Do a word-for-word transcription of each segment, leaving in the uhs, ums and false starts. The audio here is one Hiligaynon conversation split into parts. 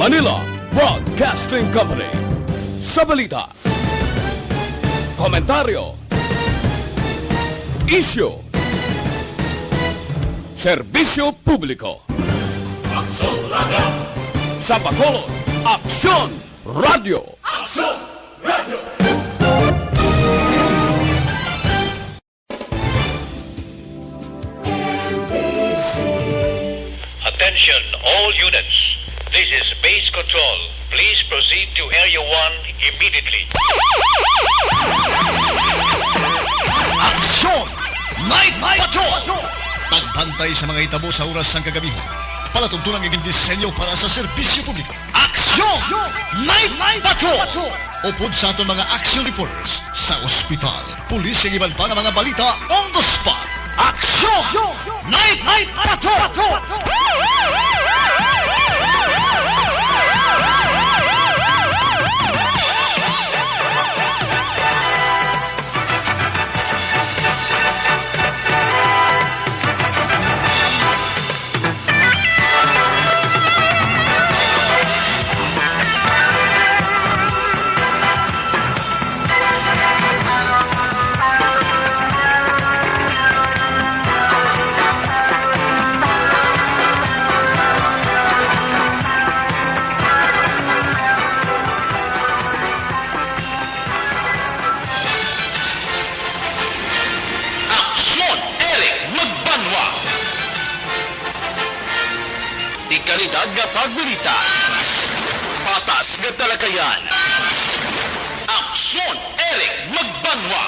Manila Broadcasting Company. Sa balita, komentaryo, isyu, serbisyo publiko. Aksyon Radio! Sa Bacolod, Aksyon Radio! Aksyon Radio! Attention, all units. This is Base Control. Please proceed to Area one immediately. Aksyon! Night Patrol! Pagbantay sa mga hitabo sa oras sang kagabi. Palatuntunan nga gindisenyo para sa serbisyo publiko. Aksyon! Night Patrol! Upod sa aton mga action reporters sa ospital, pulis, ug iban pa nga mga balita on the spot. Aksyon! Night Patrol! Aksyon, Eric Magbanwa. Dekalidad nga pagbalita. Patas nga talakayan. Aksyon, Eric Magbanwa.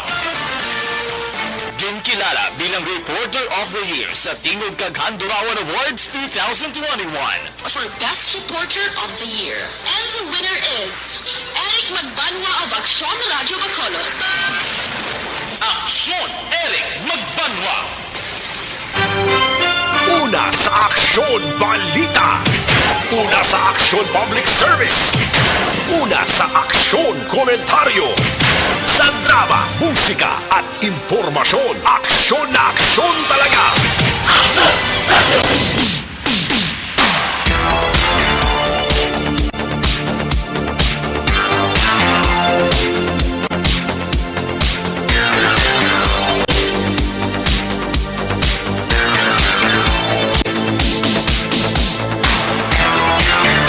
Ginkilala bilang Reporter of the Year sa Tingog kag Handurawan Awards two thousand twenty-one. For Best Reporter of the Year. And the winner is Eric Magbanwa of Aksyon Radio Bacolod. Aksyon, Eric Magbanwa. Una sa Aksyon Balita. Una sa Aksyon Public Service. Una sa Aksyon Komentaryo. Sa drama, musika, at impormasyon, aksyon na aksyon talaga.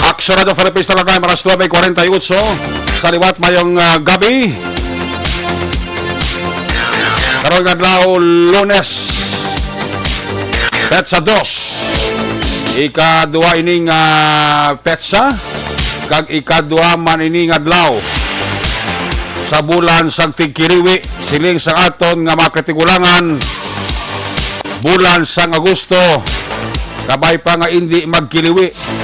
Aksyon Radio Philippines, talang time, alas nuebe kwarenta y ocho. Sa liwat, mayong, ah, gabi. Karon nga adlaw, Lunes, petsa dos. Ikadua ining, ah, petsa, kag ikadua man ining adlaw sa bulan sang tigkiliwi, siling sa aton nga mga katigulangan, bulan sang Agosto, kabay pa nga indi magkiliwi.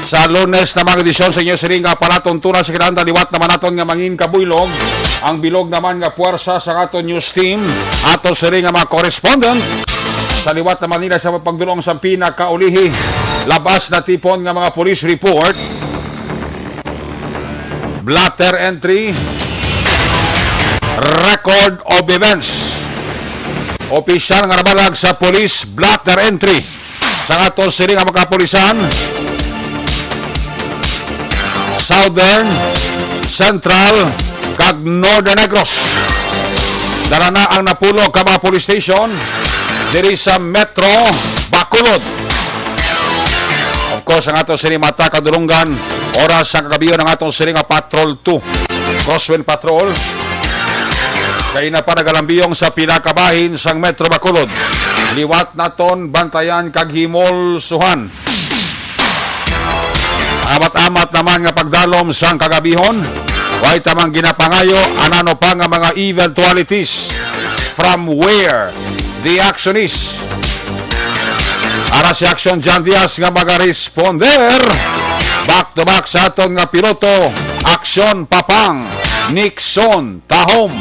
Sa Lunes na mga edisyon sa inyo sining nga palatuntunan sa kinahanglan, liwat naman naton nga mangin kabuylog ang bilog naman nga puwersa sa aton news team, ato sining nga mga correspondent sa liwat naman nila sa pagdulong sa pinakaulihi. Labas na tipon nga mga police report, blotter entry, record of events. Opisyal nga nabalag sa police, blotter entry sa aton sining nga mga kapulisan, Southern, Central, kag Northern Negros. Dala na ang napulo ka mga police station diri sa Metro Bacolod. Of course, ang aton sining mata kadulunggan, oras sa kagabion ang aton sining nga Patrol two, Crosswind Patrol. Kay na pa nagalambiyong sa pinakabahin sang Metro Bacolod. Liwat naton bantayan kag himulsuhan. Amat-amat naman nga pagdalom sang kagabihon. Way tamang ginapangayo, anano pa nga mga eventualities. From where the action is. Ara si Aksyon John Diaz nga magaresponder. Back to back sa aton nga piloto, Aksyon Papang, Nixon, Tahom.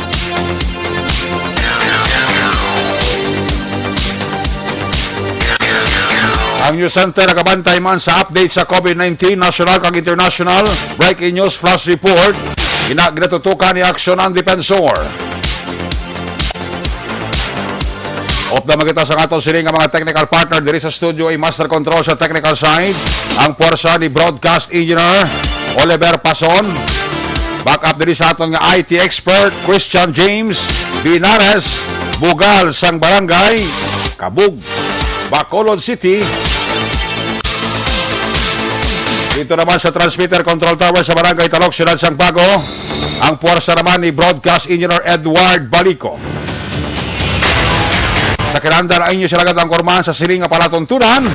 Ang News Center nagabantay man sa update sa COVID nineteen, national kag international, breaking news, flash report. Ina, ginatutukan ni Aksyon ang Depensor. Upda man kita sa aton sini nga mga technical partner diri sa studio, ay master control sa technical side, ang puwersa ni broadcast engineer Oliver Pason. Back up diri sa aton nga I T expert, Christian James Binares, bugal sang barangay Kabug, Bacolod City. Dito naman sa transmitter control tower sa Barangay Talok, Siyudad sang Bago, ang puwersa naman ni broadcast engineer Edward Balico. Sa kinandar, ang inyo sila ang kurman sa siling nga palatuntunan.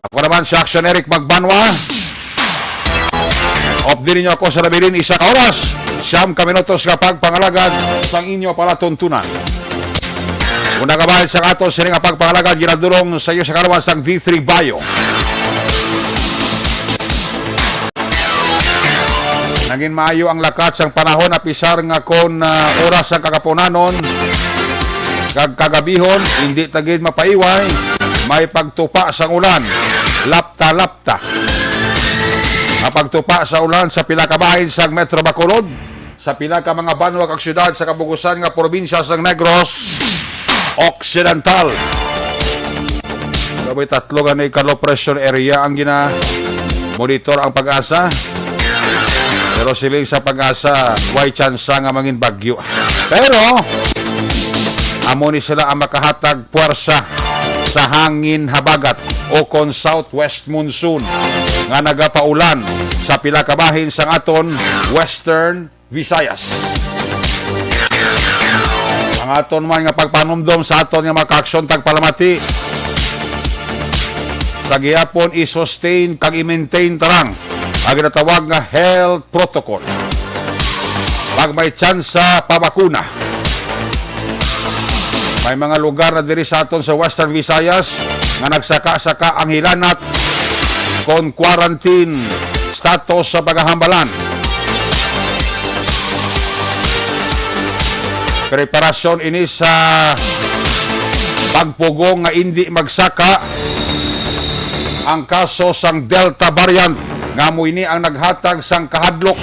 Ako naman si Action Eric Magbanwa. Updi ninyo ako sa nabilin isa ka oras, siyam ka minutos nga pagpangalagad sang inyo palatuntunan. Una ka bahin sa ato sini nga pagpangalagad, ginadulong sa iyo sa kalawan sang D three Bio. Nangin maayo ang lakat sang panahon, apisar nga kon, ah, oras sang kagapunanon kag kagabihon, hindi ta gid mapaiway, may pagtupa sang ulan, lapta-lapta. Ang pagtupa sa ulan sa pila ka bahin sang Metro Bacolod, sa pila ka mga banwa kag syudad sa kabugusan nga probinsya sang Negros Occidental. Sabay tatlo gani ka low pressure area ang gina-monitor ang PAGASA. Pero siling sa PAGASA, way tsansa nga mangin bagyo. Pero, amo ni sila ang makahatag puwersa sa hangin habagat o kon southwest monsoon nga nagapaulan sa pila ka bahin sang aton Western Visayas. Ang aton man nga pagpanumdom sa aton nga mga kaaksyon tagpalamati sa gihapon i-sustain kag i-maintain tarang ang ginatawag nga health protocol. Pag may tsansa, pabakuna. May mga lugar na diri sa aton sa Western Visayas nga nagsaka-saka ang hilanat kon quarantine status sa pagahambalan. Preparasyon ini sa pagpugong nga indi magsaka ang kaso sang Delta variant, nga amo ini ang naghatag sang kahadlok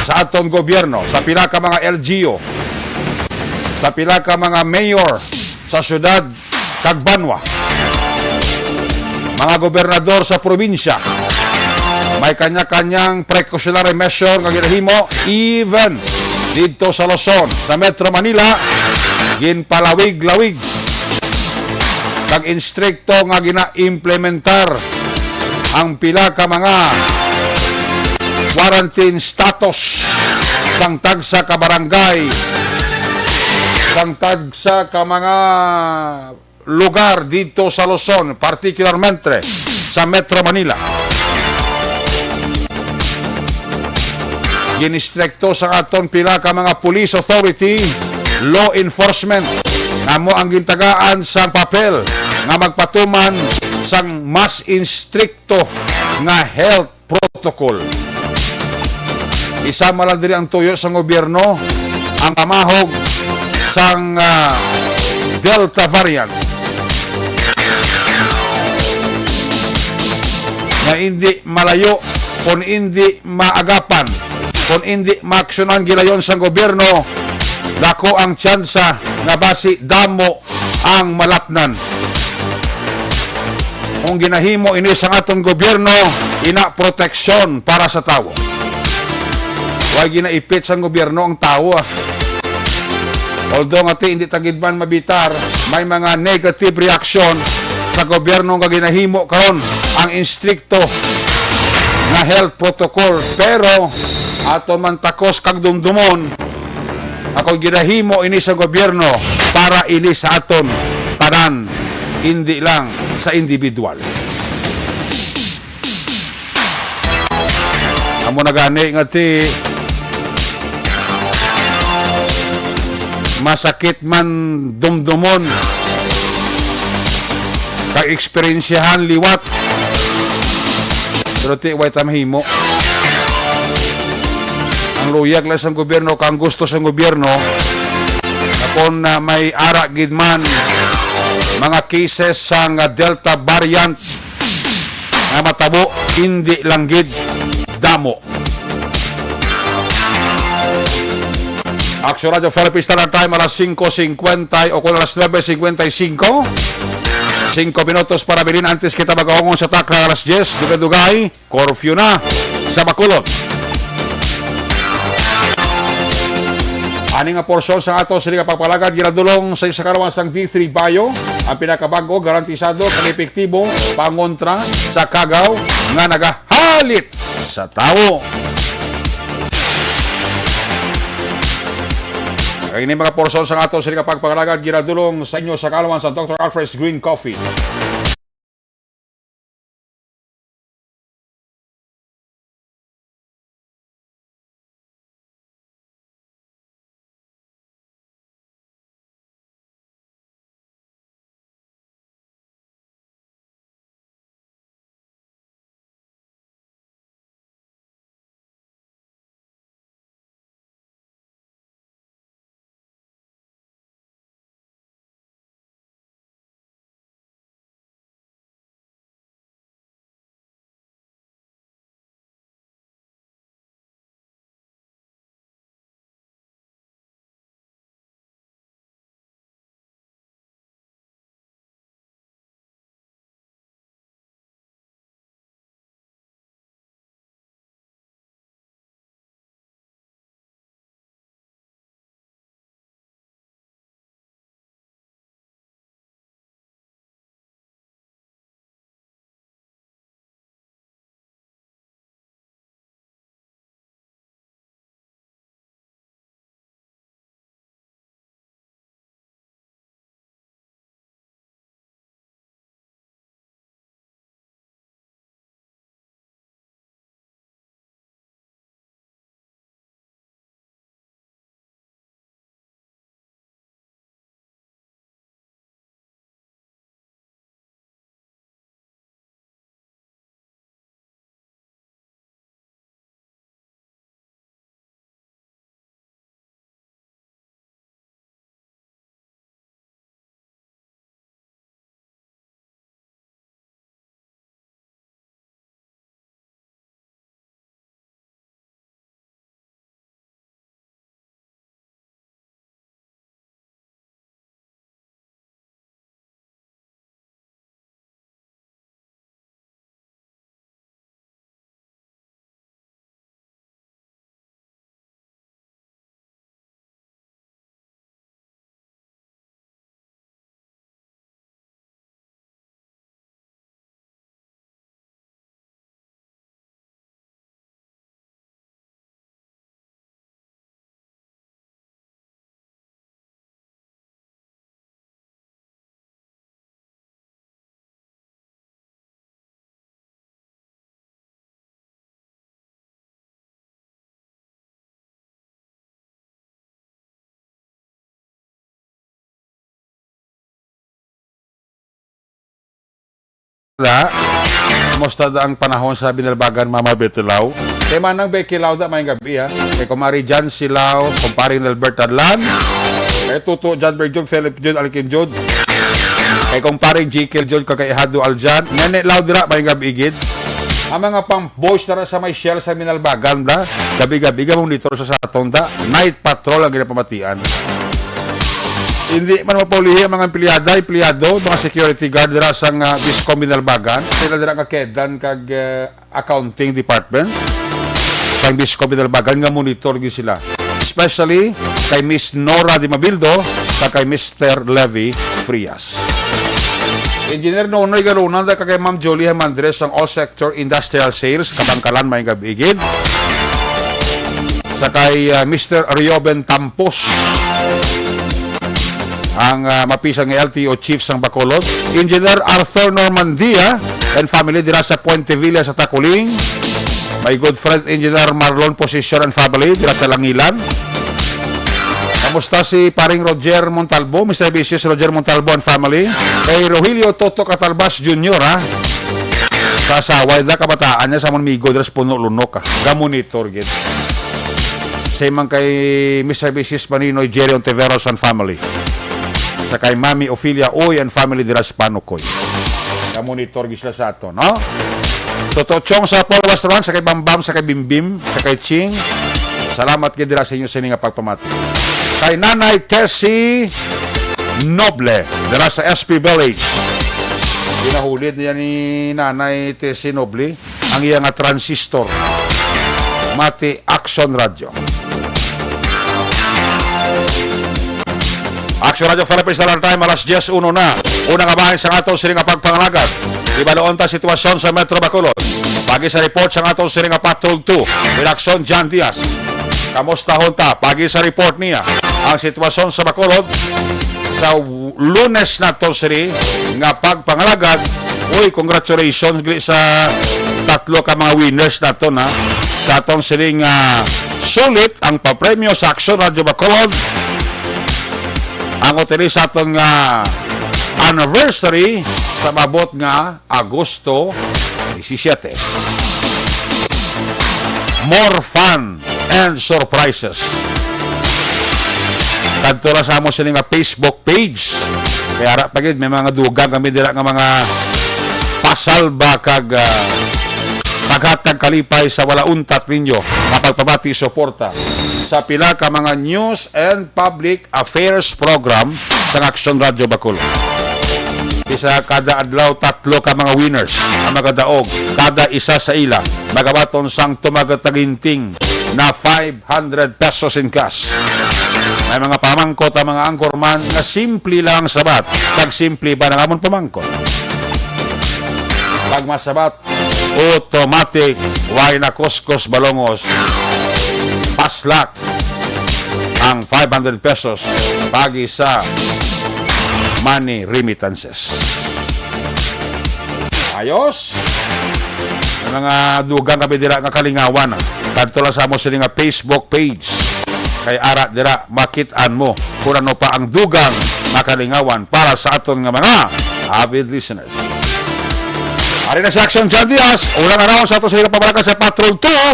sa aton gobyerno, sa pila ka mga L G U, sa pila ka mga mayor sa syudad kag banwa, mga gobernador sa probinsya. May kanya-kanyang precautionary measure nga ginahimo, even didto sa Luzon, sa Metro Manila, ginpalawig-lawig kag instrikto nga gina-implementar ang pila ka mga quarantine status sang tagsa ka barangay, sang tagsa ka mga lugar didto sa Luzon, particularmente sa Metro Manila. Ginistrikto sa aton pila ka mga police authority, law enforcement, nga amo ang gintagaan sang papel nga magpatuman sang mas instrikto nga health protocol. Isama lang diri ang tuyo sang gobyerno, ang pamahog sang, ah, Delta variant nga indi malayo, kon indi maagapan, kon indi maaksyonan gilayon sang gobyerno, dako ang tsansa nga basi damo ang malatnan. Kung ginahimo ini sang aton gobyerno, ina proteksyon para sa tawo. Way ginaipit sang gobyerno ang tawo, ah. Although nga ti hindi ta gid man mabitar, may mga negative reaction sa gobyerno nga ginahimo karon ang instrikto nga health protocol, pero ato man takos kag dumdumon, ako ginahimo ini sa gobyerno para ini sa aton tanan, hindi lang sa individual. Amo na gani nga ti masakit man dumdumon kag eksperyensyahan liwat. Pero ti, way ta mahimo. Ang luyag lang sang gobyerno, kang gusto sang gobyerno, na kung, ah, may ara gid man mga cases sang, ah, Delta variant nga matabo, hindi lang gid damo. Action Radio Philippines Standard Time, alas singko singkwenta o kung alas nuebe singkwenta y singko. Singko minutos para bilin antes kita mag-aungon sa takna alas diyes. Dugay-dugay, curfew na sa Bacolod. Ani nga porsyon sa ato sini nga pagpalagad ginadulong sa isa karuan sang D three Bio, ang pinakabag-o, garantisado kag epektibo pangontra sa kagaw nga nagahalit sa tawo. Ang ini mga porsyon sa ato sini nga pagpalagad ginadulong sa inyo sa kaalaman sa Doctor Alfred's Green Coffee. Da, kumusta da ang panahon sa Binalbagan, Mama Betty Lau? Kay Manang Becky Lau da, may gabi, ha? Kay Kumari Jan si Lau, Kumpare Nelbert Tadlan, kay Tuto John Berjog, Philip Jud, Alkin Jud, kay Kumpare Jekyll Jud, kay Hado Aljan, Nene Lau dira, may gabi gid. Ang mga pang boys dira sa may shell sa Binalbagan, bla, gabi-gabi, gamong dito sa, sa aton da, night patrol ang ginapamatian. Hindi man mapaulihi ang mga empleyada, empleyado, mga security guard dira sang, ah, Viscom Binalbagan. Sila dira nga kedan kag, eh, accounting department sang Viscom Binalbagan nga monitor gyud sila. Especially kay Miss Nora Di Mabildo kag kay Mister Levy Frias. Engineer Nonoy Garunan kag kay Ma'am Jolie Hamandres sang All Sector Industrial Sales, Kabangkalan, may gabi gid. Sa kay, ah, Mister Rioben Tampos, ang, ah, mapisang L T O chief sang Bacolod. Engineer Arthur Normandia and family dira sa Puente Villa sa Taculing. My good friend Engineer Marlon Position and family dira sa Langilan. Kamusta si paring Roger Montalbo, Mister Vicious Roger Montalbo and family? Kay Rogelio Toto Catalbas Junior, ha? Sa asawa, da kabataan niya sa amon migo dira sa Puno Lunok, ha? Gamonitor gid. Same man kay Mister Vicious Maninoy, Jerry Ontiveros and family. Sa kay Mami Ophelia Uy and family dira sa Panukoy. Gamonitor gid sila sa ato, no? Toto Chong sa Paul Restaurant, sa kay Bambam, sa kay Bimbim, sa kay Ching. Salamat gid dira sa inyo sini nga pagpamati. Kay Nanay Tessie Noble, dira sa S P Village. Ginahulid niya ni Nanay Tessie Noble ang iya nga transistor. Mati Action Radio. Action Radio Philippines Standard Time, alas diyes uno na. Una nga bahin sa ato sini nga pagpangalagad. Ibaluon ta sitwasyon sa Metro Bacolod. Pagi sa report sa ato sini nga Patrol two, Redaksyon John Diaz. Kamustahon ta, pagi sa report niya, ang sitwasyon sa Bacolod sa Lunes nato sini nga pagpangalagad. Uy, congratulations gali sa tatlo ka mga winners nato na sa atong sini nga sulit ang papremyo sa Action Radio Bacolod. Ang utili sa aton nga anniversary sa maabot nga Agosto disisiete. More fun and surprises. Kadto lang sa amo sini nga Facebook page. Kaya ara pa gid, may mga dugang kami dira nga mga pasalba kag, ah, paghatag kalipay sa wala untat ninyo nga pagpamati suporta sa pila ka mga news and public affairs program sang Action Radio Bacolod. Bisa kada adlaw, tatlo ka mga winners ang magadaog. Kada isa sa ila magabaton sang tumagataginting na five hundred pesos in cash. May mga pamangkot ang mga anchorman nga simple lang sabat. Pag simple ba na amon pamangkot? Pag masabat, automatic, way na kuskos balongos. Paslak ang five hundred pesos pagi sa money remittances. Ayos. May mga dugang kami dira nga kalingawan. Kadto lang sa amo sini nga Facebook page. Kay ara dira makit-an mo kung ano pa ang dugang nga kalingawan para sa aton nga mga avid listeners. Ari na si Action John Diaz, unang announce sa ato sa hirap pabalakan sa Patrol two,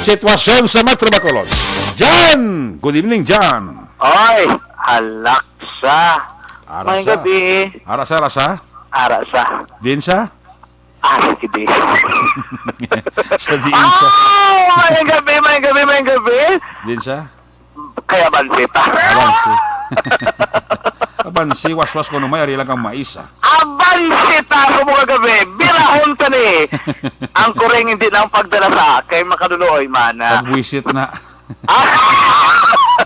sitwasyon sa Metro Bacolod. John! Good evening, John! Oy, halaksa. Ara Mayang sa. Gabi. Ara sa, ara sa? Ara sa. Din sa? Ara sa gabi. Sa diin sa? Ah, mayang gabi, mayang gabi, mayang gabi. Din sa? Kaya bansit, ah. Abansi. Abansi, waswas ko numay, ari lang kang mais, ah. Abansi ta, ako mo kagabi. Birahon ta ni. Ang kuring hindi na ang pagdala sa kay makaluloy man, ah. Pagwisit na. Ah.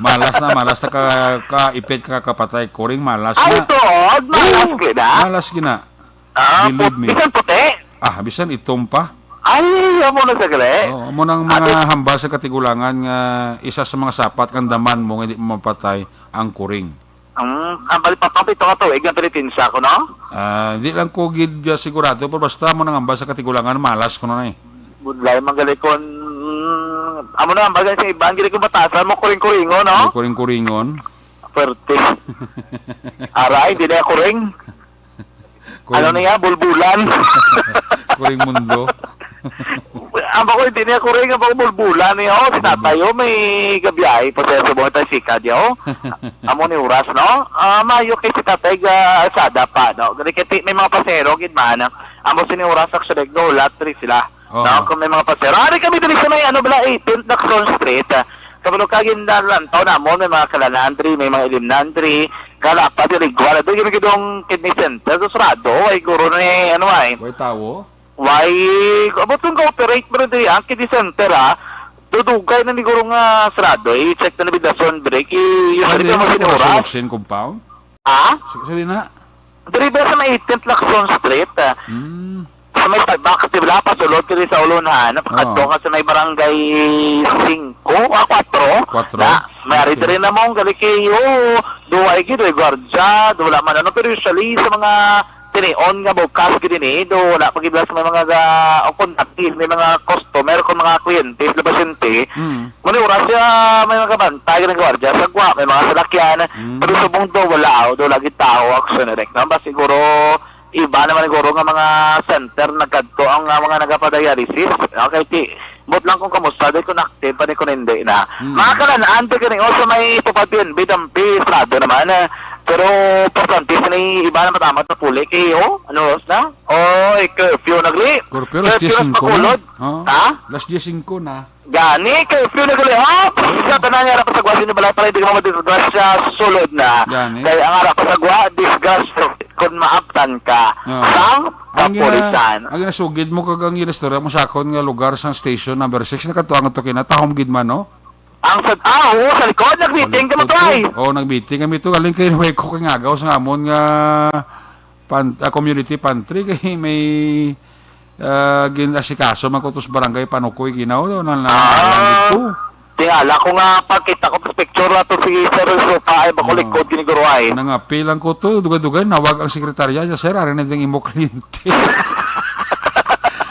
Malas na, malas na ka, ka ipit ka kapatay. Kuring malas Ay, na. Tuod, malas Oo, gid, ah. Malas gid na. Ah, Believe put-, me. Bisan puti? Ah, bisan itom pa. Ay, amo na sa gali. Oo, amo nang mga Ate hambal sa katigulangan nga isa sa mga sapat nga daman mo nga hindi mo mapatay ang kuring. Mm, ang bali pa, pa, pito ka tuig ang penitensya ko, no? Ah, di lang ko gid, ah, sigurado, pero basta mo nang hambal sa katigulangan, malas ko na eh. Budlay, manggali ko, mm, amo na, hambal sa iba, ang gili ko batasan mo, kuring-kuringon, no? May kuring-kuringon. Perte. Aray, di na kuring. Kuring Ano niya, bulbulan. Kuring mundo. Ang bako, hindi niya kuring, ang bako bulbulan niya. Oh, si Bulbul. Tatay, oh, may gabi ay, proseso mo tayo sika niya, oh. Amo ni oras, no? Ah, mayo kay si tatay ga sada pa, no? Gani kay ti-, may mga pasero, gid man. Amo si ni oras, actually, no, lahat three sila. Oo. No, kung may mga pasero. Ari kami diri sa may, ano, bala, eighteenth Lacson Street, ah. Kabalo ka, gindalantaw namon, may mga Kalanandri, may mga Ilimnandri, Kalapa, diri, Guara, diri, gid ang kidney center, so, sarado, ay, guro ni, ano, ay. Way tawo? Way, abot kung ka-operate mo rin diri, ang kidney center, ah, dudugay na ni guro nga sarado, i-check na ni Bidlason, break, i-, yung Ano diri yun? Sa mo sinuras. Luksin compound? Ha? Sa, sa di na? Diri ba sa may eighteenth Lacson Street, ah? Hmm. Sa may Starbucks, di ba? Pasulod ka rin sa Ulunhan, napakadto Oo. ka sa may barangay singko, ah, kwatro. Kwatro? Na, may ari Okay. diri na mong galikeo. Duwa igi, duwa gwardiya, duwa man ano. Pero usually, sa mga tinion nga bukas gid ini, do wala pa gid sa may mga ga-, o kung dati, may mga customer, kung mga kliyente, sila pasyente, Hmm. Muna oras siya may mga kabantay ng gwardiya sa gwa, may mga salakyan. Mm. Pero subong do, wala, oh, do lagi tao, action direct, no? Ba siguro, iba naman siguro nga mga center nagkadto ang, ah, mga nagapadialysis. Okay, ti, but lang kung kamusta, di kung active pa ni kung hindi na. Mm. Mga kalanaan, di kani, oh, sa may Tupad P N B, dampi, sarado naman, eh. Pero importante sa ni iba na matamat na puli kay, oh, ano oras na? Oy, curfew na gali. Curfew, alas Curfew na diyes singko na. Bacolod. Oh, Ha? alas diyes singko na. Gani, curfew na gali. Ah, sa tanan nga ara pasagwa sa inyo balay para hindi ka mamadisgrasya sulod na. Gani. Kay ang ara pasagwa, disgrasya kung maabtan ka Ah. sang Ang gina-, kapulisan. Ang ginasugid mo kag ang ginastorya mo sa akon nga lugar sa station number six, nakatuang to kinatahom gid man, no? Ang sa, ah, oo, sa likod, nag-meeting kami to ay. Oo, nag-meeting kami to. Galing kay Huweko kay ngagaw sa amon nga pan-, ah, community pantry kay may, ah, gin-asikaso man ko to sa barangay Panukoy, ginaw, na, na, Ah. Nalangit ko. Tingala ko nga, pagkita ko sa picture na to si Sir Sopa ay bako Oo. likod, giniguro ay. Nangapil lang ko to, dugay-dugay, nawag ang sekretarya niya, "Sir, ari na ding imo kliyente."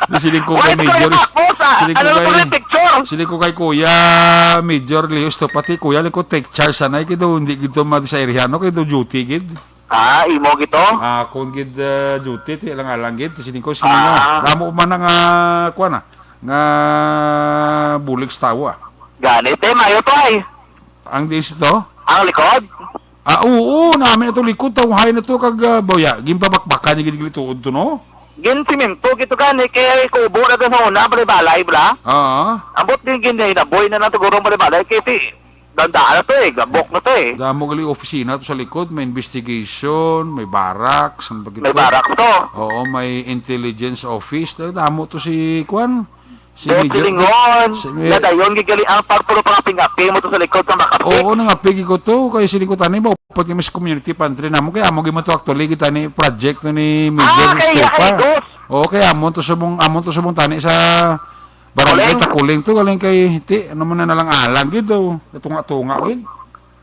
Di siling ko Why kay di ko Major is-, ipapos, ah? siling ko Ano kay, na pala yung picture? siling ko kay Kuya Major Leo Estopati, "Kuya, liko take charge sanay, kay daw hindi gito ma-, sa area, no? Kay daw duty gid." Ah, imo gito? Ah, kung gid, ah, duty, ti lang alang gid, siling ko, sige Ah. nga. Damo man nga, kuwan na, nga bulig sa tawa. Ganit eh, mayo to ay. Ang diis to? Ang likod? Ah, oo, namin ato likod, tawhay na to, kag, ah, bawya, ginpabakbakan niya gid gali tuod to, no? Ginsimento gito gani, kay kubo na sa una, balay-balay, bla? Oo. Ambot din gin, naboy na lang siguro ang balay-balay, kay ti, dandaan na to eh, gabok na to eh. Damo gali opisina to sa likod, may investigation, may barracks, ano ba May gito? barracks to. Oo, may intelligence office, damo to si, kwan, si Boss Major, Lingon, si Mi-, nadayon gigali ang pagpuro pangaping-aping mo to sa likod sa Makapsik. Oo, nangapig ko to, kay siling ko tani, maupot kami sa community pantry namo, kay amo gyud man to actually, kita ni project to ni Major Ah, kay Estopa. Yakay Dos. Oo, kay amon to subong, amon to subong tani sa barangay Takuling. Takuling to, galing kay, ti, ano man na nalang alang gid to, tunga-tunga gid.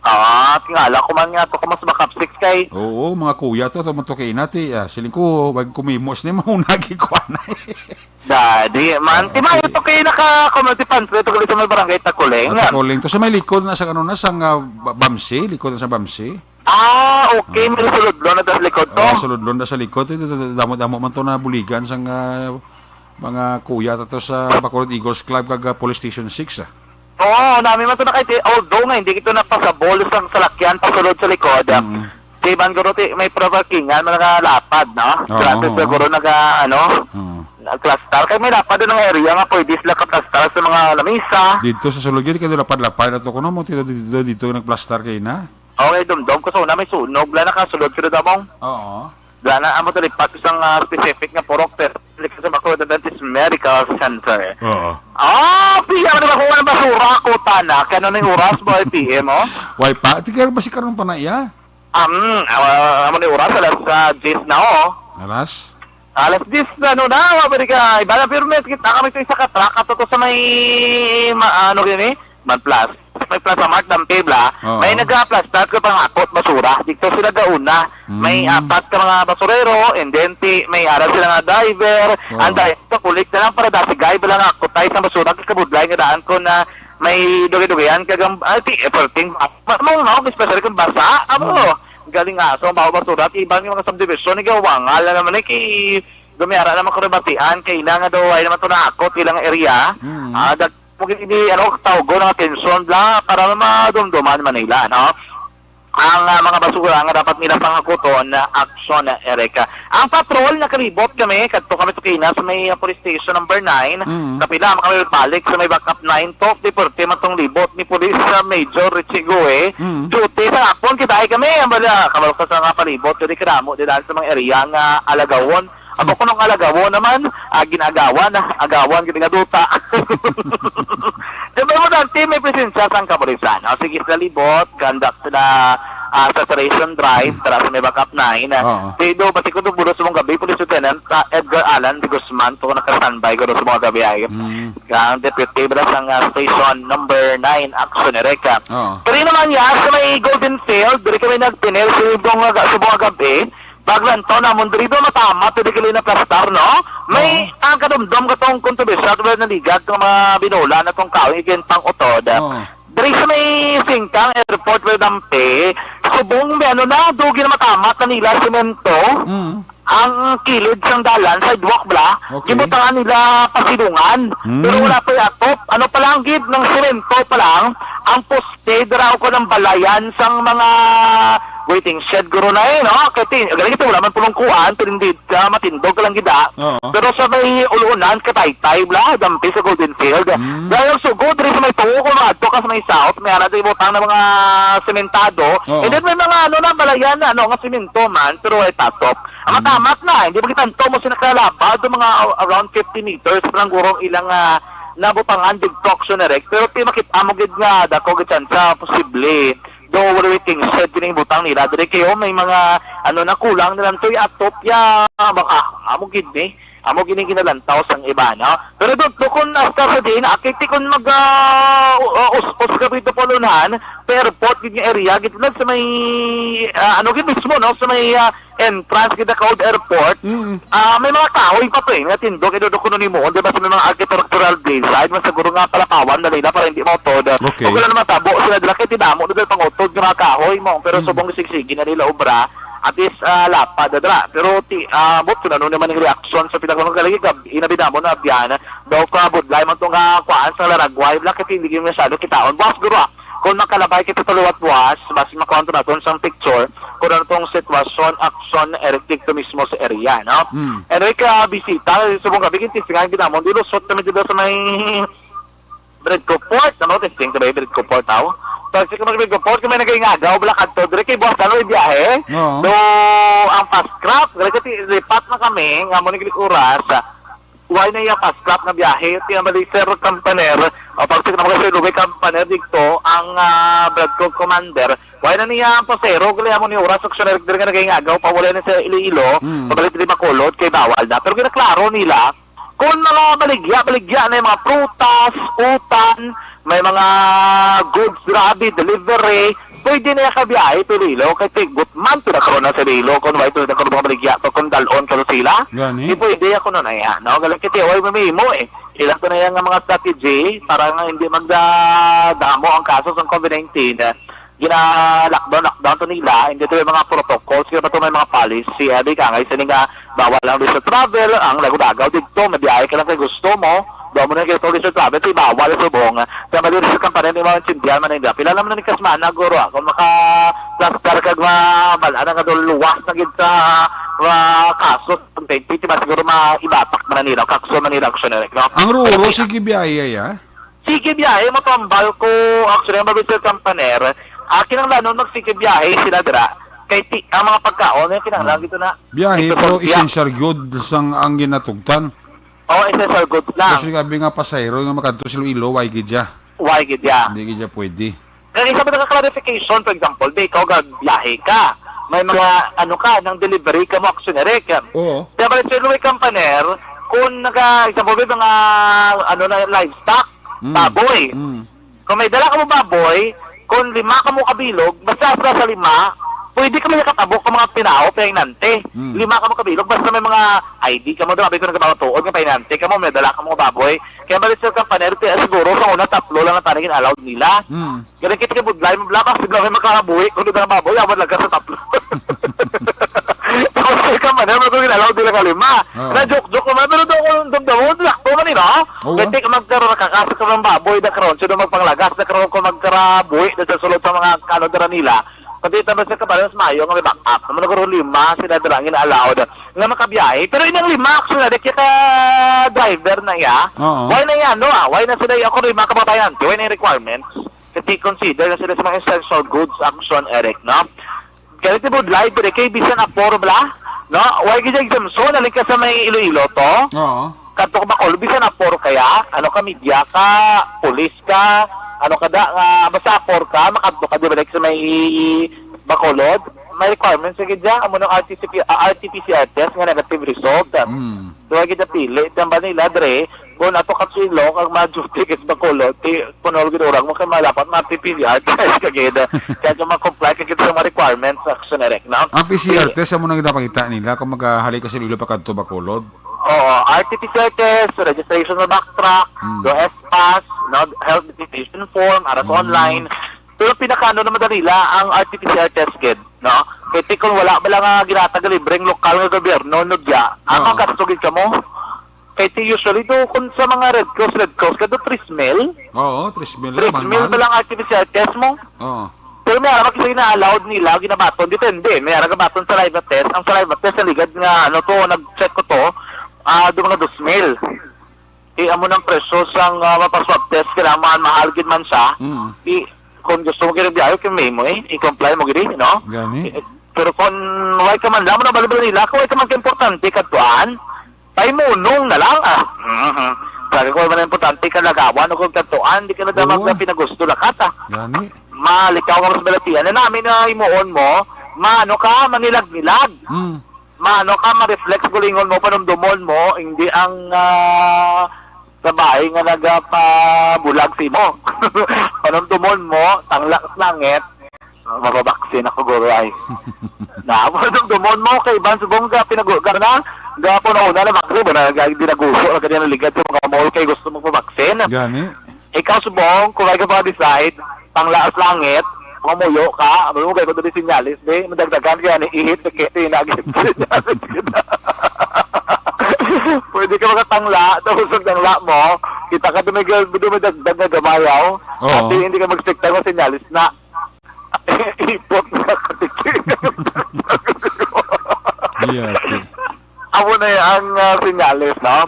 Ah, tingala ko man nga to, kamo sa Makapsik kay Oo, mga kuya to, to, to kay inati, ah, siling ko, wag kumimos ni, maunagi ko anay. Dadi, man, Ah, ti mayo okay. to kay naka-community pantry to gali sa may barangay Takuling. Ah, Takuling to, sa may likod na sa, ano na, sa nga, ba-, Bamsi, likod na sa Bamsi. Ah, okay, Ah. may sulod lo na sa likod to. Oh, sulod lo na sa likod. Ito, ito, ito, damo-damo man to na buligan sa nga, mga kuya to, to sa Bacolod Eagles Club kag, ah, Police Station six, ah. Oo, nami man to na kay, although nga hindi ito napasabol sa salakyan pasulod sa likod, ah, Mm. di man guro ti, may parkingan, mga lapad, no? Oo, Grabe oo. siguro naga, ano, Oo. nagplastar. Kay may lapad din nga area nga pwede sila kaplastar sa mga lamisa. Dito sa sulod, yun, kaya lapad-lapad na to, kuno mo, dito, dito, dito, nagplastar kayo na. Okay, dumdum ko sa una, may sunog. Wala nakasulod, pero damong Oo. Wala na, amo to lipat isang, ah, specific nga purok, pero sa Bacolod Adventist Medical Center. Oo. Ah, piya na ba kung anong basura ako, tana? Kaya ano na yung oras, boy, P M, oh? Why pa? Tigil ba si karon pa na iya? Um, ah, amo na yung oras, alas, ah, diyes na, oh. Alas? Alas diyes na, ano na, mabalik ka. Iba na, pero may kita kami sa isa ka truck, ato to sa may, ma-, ano yun eh? Man Plus. May Plaza Mart ng Pebla, Oo. may nagaplastar ko pangakot basura. Dito sila gauna. May Mm. apat ka mga basurero, and then ti, may ara sila nga driver. Oo. Ang dahil sa kulik na lang para dati guy, bala nga akot tayo sa basura, kasi kabudlay nga daan ko na may dugay-dugayan, kagang, ah, ti, eh, perting, ma-, mong naog, especially kung basa, amo, Mm. galing nga, so, ang baho basura, at ibang yung mga subdivision, igawangal na naman, eh, kay, gumiara naman ko nabatian, kay ina nga daw, ay naman to na akot, ilang area, Mm. ah, dag-, Mo gid ini, ano, tawgon ang atensyon bla para madumduman man nila, no? Ang, ah, mga basura nga dapat nila pangakuton, ah, aksyon, ah, Eric. Ang patrol, nakalibot kami, kadto kami to kina sa may, ah, police station number nine. Mm. Kapila, makabalik sa may backup nine, top deporte man tong libot ni Police, ah, Major Richie Gue. Mm. Duty sa hapon, kita ay kami, ang bala, kabalo ka sa nga palibot, dili kadamo, dili sa mga area nga alagawon. Abo ko nung alagawo naman, ah, ginagawan, ah, agawan, gid nga duta. Di ba mo dati may presensya sang kapulisan? O, sige, sila libot, conduct sila, ah, sa saturation drive, tara sa may backup nine. Oo. Pero, basi ko, bulos mong gabi, Police Lieutenant, ah, Edgar Alan de Guzman, to naka-standby ko sa mga gabi ay. Mm. Ang deputy, bala, sang, ah, station number nine, Action Ereka. Oo. Pero naman, ya, sa may Golden Field, diri kami nagpinil sa ibong, ah, subong nga gabi. Paglantaw namon diri do, matamat diri gali na plastar, no? May Oo. ang kadumdom katong kontrobersyal, wala naligad tong mga binulan na tong kahoy, again, pang utod. Oo. Diri sa may Singkang Airport, wala dampi. Subong, may ano na, dugi na matamat na nila, semento. Mm. Ang kilid sang dalan, sidewalk bala, Okay. gibutangan nila pasidungan. Mm. Pero wala pa yatop. Ano pa lang, gid, ng semento pa lang, ang poste dira o kon ang balayan sang mga waiting shed guro na eh, no? Kay ti-, galing ito, wala man pulong kuan, pero hindi ah, matindog ka lang gida. Oo. Pero sa may ulunan, Kataytay, bla, dampi sa Golden Field. Mm. Dahil sugod rin sa may tuo, kung mga adto ka sa may south, may anak yung butang na mga sementado. Oo. And then may mga ano na, balayan na, ano, nga simento man, pero ay tatop. Ang Mm. matamat na, hindi mo kita mo sinakalabad, yung mga around fifty meters, parang gurong ilang ah, nabutangan, big toxo na Rex. Pero ti makita mo gid nga, dako gid chance, posible. Do wala waiting shed kining butang nila. Diri kayo may mga ano na kulang na lang to atop ya baka amo gid ni. Amo gid ni ginalantaw sang iba, no? Pero don't do kung hasta sa din, akit ti kung mag ah, u- ah, us-us ka dito po lunan, sa airport gid nga area gid lang sa may ah, ano gid mismo, no? Sa may ah, entrance gid ka old airport. Mm. Ah, may mga kahoy pa to eh, nga tindog ido kuno nimo, di ba sa may mga architectural design, mas siguro nga palapawan na nila para hindi mautod. Okay. Kung wala naman tabo sila dila kay tinamo na dahil pangutod nga mga kahoy mo, pero Mm. subong sigsigi na nila obra, at least ah, lapad na dira. Pero ti ah, but kung ano naman ang reaction sa pinagmamagaling gab, inabidamo na abyan, daw ka budlay man to nga kuan sa laragway, wala kay hindi yung masyado kitaon. Buwas guro ah, kung makalabay kita sa luwat buwas, basi makuha nato naton sang picture, kung ano tong sitwasyon, aksyon, erected to mismo sa area, no? Mm. Anyway, ka bisita, subong gabi, kintistingan ginamon, di lusot kami dito sa may Bridco Port, ano, testing to ba yung Bridco Port, aw? Pag sa mga Bridco Port, kami nagingagaw, wala kadto, dire kay buwas, ano, yung biyahe? Oo. Do, ang fast craft, dire kay lipat na kami, nga mo naglig oras, Why na iya fast track nga biyahe? Ti ang bali, Sir Campaner, o pag sige naman, Sir Lugay Campaner, dito ang ah, Bradco Commander. Why na niya ang pasero? Gali mo ni oras, aksyon na rin nga naging agaw, pawala na sa Iloilo, Mm. pabalik di makulot, kay bawal na. Pero ginaklaro nila, kung mga baligya, baligya na yung mga prutas, utan, may mga goods, grabe, delivery, pwede na yung kabiyahe, pero Iloilo, kay tigot man, pinakaroon na sa Iloilo, kung why to, nagkaroon mga baligya, to, kung dalon ka sa sila, Gani? Di pwede ako nun, ay, ah, no? Galing kiti, oy, mamimo, eh. Ilang to na yan nga mga strategy para nga hindi magdamo ang kaso sa covid nineteen. Gina-lockdown, lockdown to nila, hindi to yung mga protocols, kaya ba to may mga policy, eh, di ka nga, isa nga bawal ang leisure travel, ang lagudagaw dito, mabiyahe ka lang kay gusto mo, doon mo na kayo leisure travel, di bawal sa subong. Kaya mali sa kampanya, di mo maintindihan man nila. Pila naman ni kasmana, guro, ah, kung maka-cluster ka, ma-, bala na nga doon, luwas na gid sa, ah, kaso, Ang twenty, di ba siguro maibatak man na nila, kakso man nila, aksyon na, no? Ang ruro, Kasi, sige biyahe, ya? Sige biyahe, matambal ko, aksyon na, Mister Campaner. Ah, kinanglanon, magsige biyahe sila dira. Kay ti, ang mga pagkaon, yung kinanglan Mm. dito na. Biyahe, Ito pero sa biya- essential goods sang ang ginatugtan. Oo, essential goods lang. Kasi gabi nga pasahero nga makadto sa Iloilo, why gid ya? Why gid ya? Hindi gid ya pwede. Kaya isa ba naka-clarification, for example, di ikaw gagbiyahe ka. May mga, ano ka, nang delivery ka mo, aksyon na rin. Oo. Kaya balik sa Louis Campaner, kung naka, example, may mga, ano na, livestock, Mm. baboy. Mm. Kung may dala ka mo baboy, kung lima ka mo kabilog, basta sa, sa lima, pwede ka may nakatabok ka mga pinao, painante. Mm. Lima ka mo kabilog, basta may mga I D ka mo, grabe ko nagkabawatuon, nga painante ka mo, may dala ka mo baboy. Kaya balik sa Campaner, kaya siguro sa una, tatlo lang ang tanigin allowed nila. Mm. Ganun kita kay budlay, mablabas, sila may makabuhi, kung doon ang baboy, awan lang ka sa tatlo. Tapos sa Campaner, may kung ginalaw, di lang ka lima. Oo. Na joke-joke naman, pero doon ko nung damdaman, lakto man nila. Oo. Pwede ka magkaroon, nakakasa ka ng baboy, na karoon, sino magpanglagas, na karoon ko magkarabuhi, na sa sulod sa mga kano dara nila. Pati ito ba sa Campaner, mas mayo nga may back up. Naman nagkaroon lima, sila dara ang ginalaw, nga makabiyahe. Pero inang lima, actually, na, di kita driver na iya. Oo. Why na yan, no? Ah? Why na sila, ako rin, mga kababayan, why na yung requirements? Kasi consider na sila sa mga essential goods, action, Eric, no? Kaya ito budlay, dire kay bisan apor bla, no? Why gid exemption, alin ka sa may Iloilo to? Oo. Kadto ka Bacolod, bisan apor kaya, ano ka, media ka, pulis ka, ano ka da, nga, basta apor ka, makadto ka, di ba, like, sa may Bacolod? May requirements sa gid dyan, amo ng R T C P, ah, R T P C R test nga negative result. Mm. Duha gid napili, tambal nila, dre, kung ato ka sa Iloilo, kag ma-duty ka sa Bacolod, ti, kunol gid orang mo, kay malapat ma-T P C R test ka gid. Kaya kung ma-comply ka gid sa mga requirements sa action direct, no? Ang P C R Ti- test, amo nang ginapakita nila kung maghali ka sa Iloilo pa kadto Bacolod? Oo, R T P C R test, registration sa backtrack, Hmm. do S pass, no, health declaration form, aras Hmm. online. Pero pinakaano naman na nila ang R T P C R test gid, no? Kay ti kung wala ba lang nga ginatag libreng lokal nga gobyerno, no, diya, ang Oo. mga gasto gid kamo, Kay ti usually do, kung sa mga Red Cross, Red Cross, kado three mil. Oo, three mil Three lang, mil mahal. pa lang ang T P C R test mo. Oo. Pero may ara kasi na-allowed nila, ginabaton, depende. May ara gabaton sa saliva test. Ang saliva test, naligad nga, ano to, nag-check ko to, ah, do mga dos mil. Eh, amo nang presyo sang, ah, mapa-swab test, kailangan mahal gid man siya. Mm. I, kung gusto mo gid biyahe, kay may mo eh, i-comply mo gid, no? Gani. Eh, pero kung why ka man, amo na balibal nila, kung why ka man ka importante, kadtuan, paimunong na lang, ah. Mhm. Sabi ko, man importante ka lagawan, o kung kadtuan, di ka na dapat Oo. na pinagusto lakat, ah. Gani. Malikaw ka mas balatian. Na namin na imuon mo, maano ka, manilag-nilag. Mm. Maano ka, ma-reflex gulingon mo, panumdumon mo, hindi ang, ah, babae nga nagapabulag sa imo. Panumdumon mo, tangla sa langit, mababaksin ako, guro, ay. Na, panumdumon mo, kay iban subong ga pinagu-, ga na, ga po na una na bakri, ba na, ga, dinaguso, na ganyan naligad sa mga mall, kay gusto mo mabaksin. Gani. Ikaw subong, kung ay ka pa decide, panglaas langit, mamuyo ka, amo mo kay ko dali sinyalis, di, madagdagan kaya ni ihit, kaya tinagit. Pwede ka makatangla, tapos ang tangla mo, kita ka dumig-, dumidagdag na gamayaw, Oo. At di, hindi ka magspekta kung sinyalis na. Ipot na katikin. Iya, okay. Amo na ang, ah, senyales, no?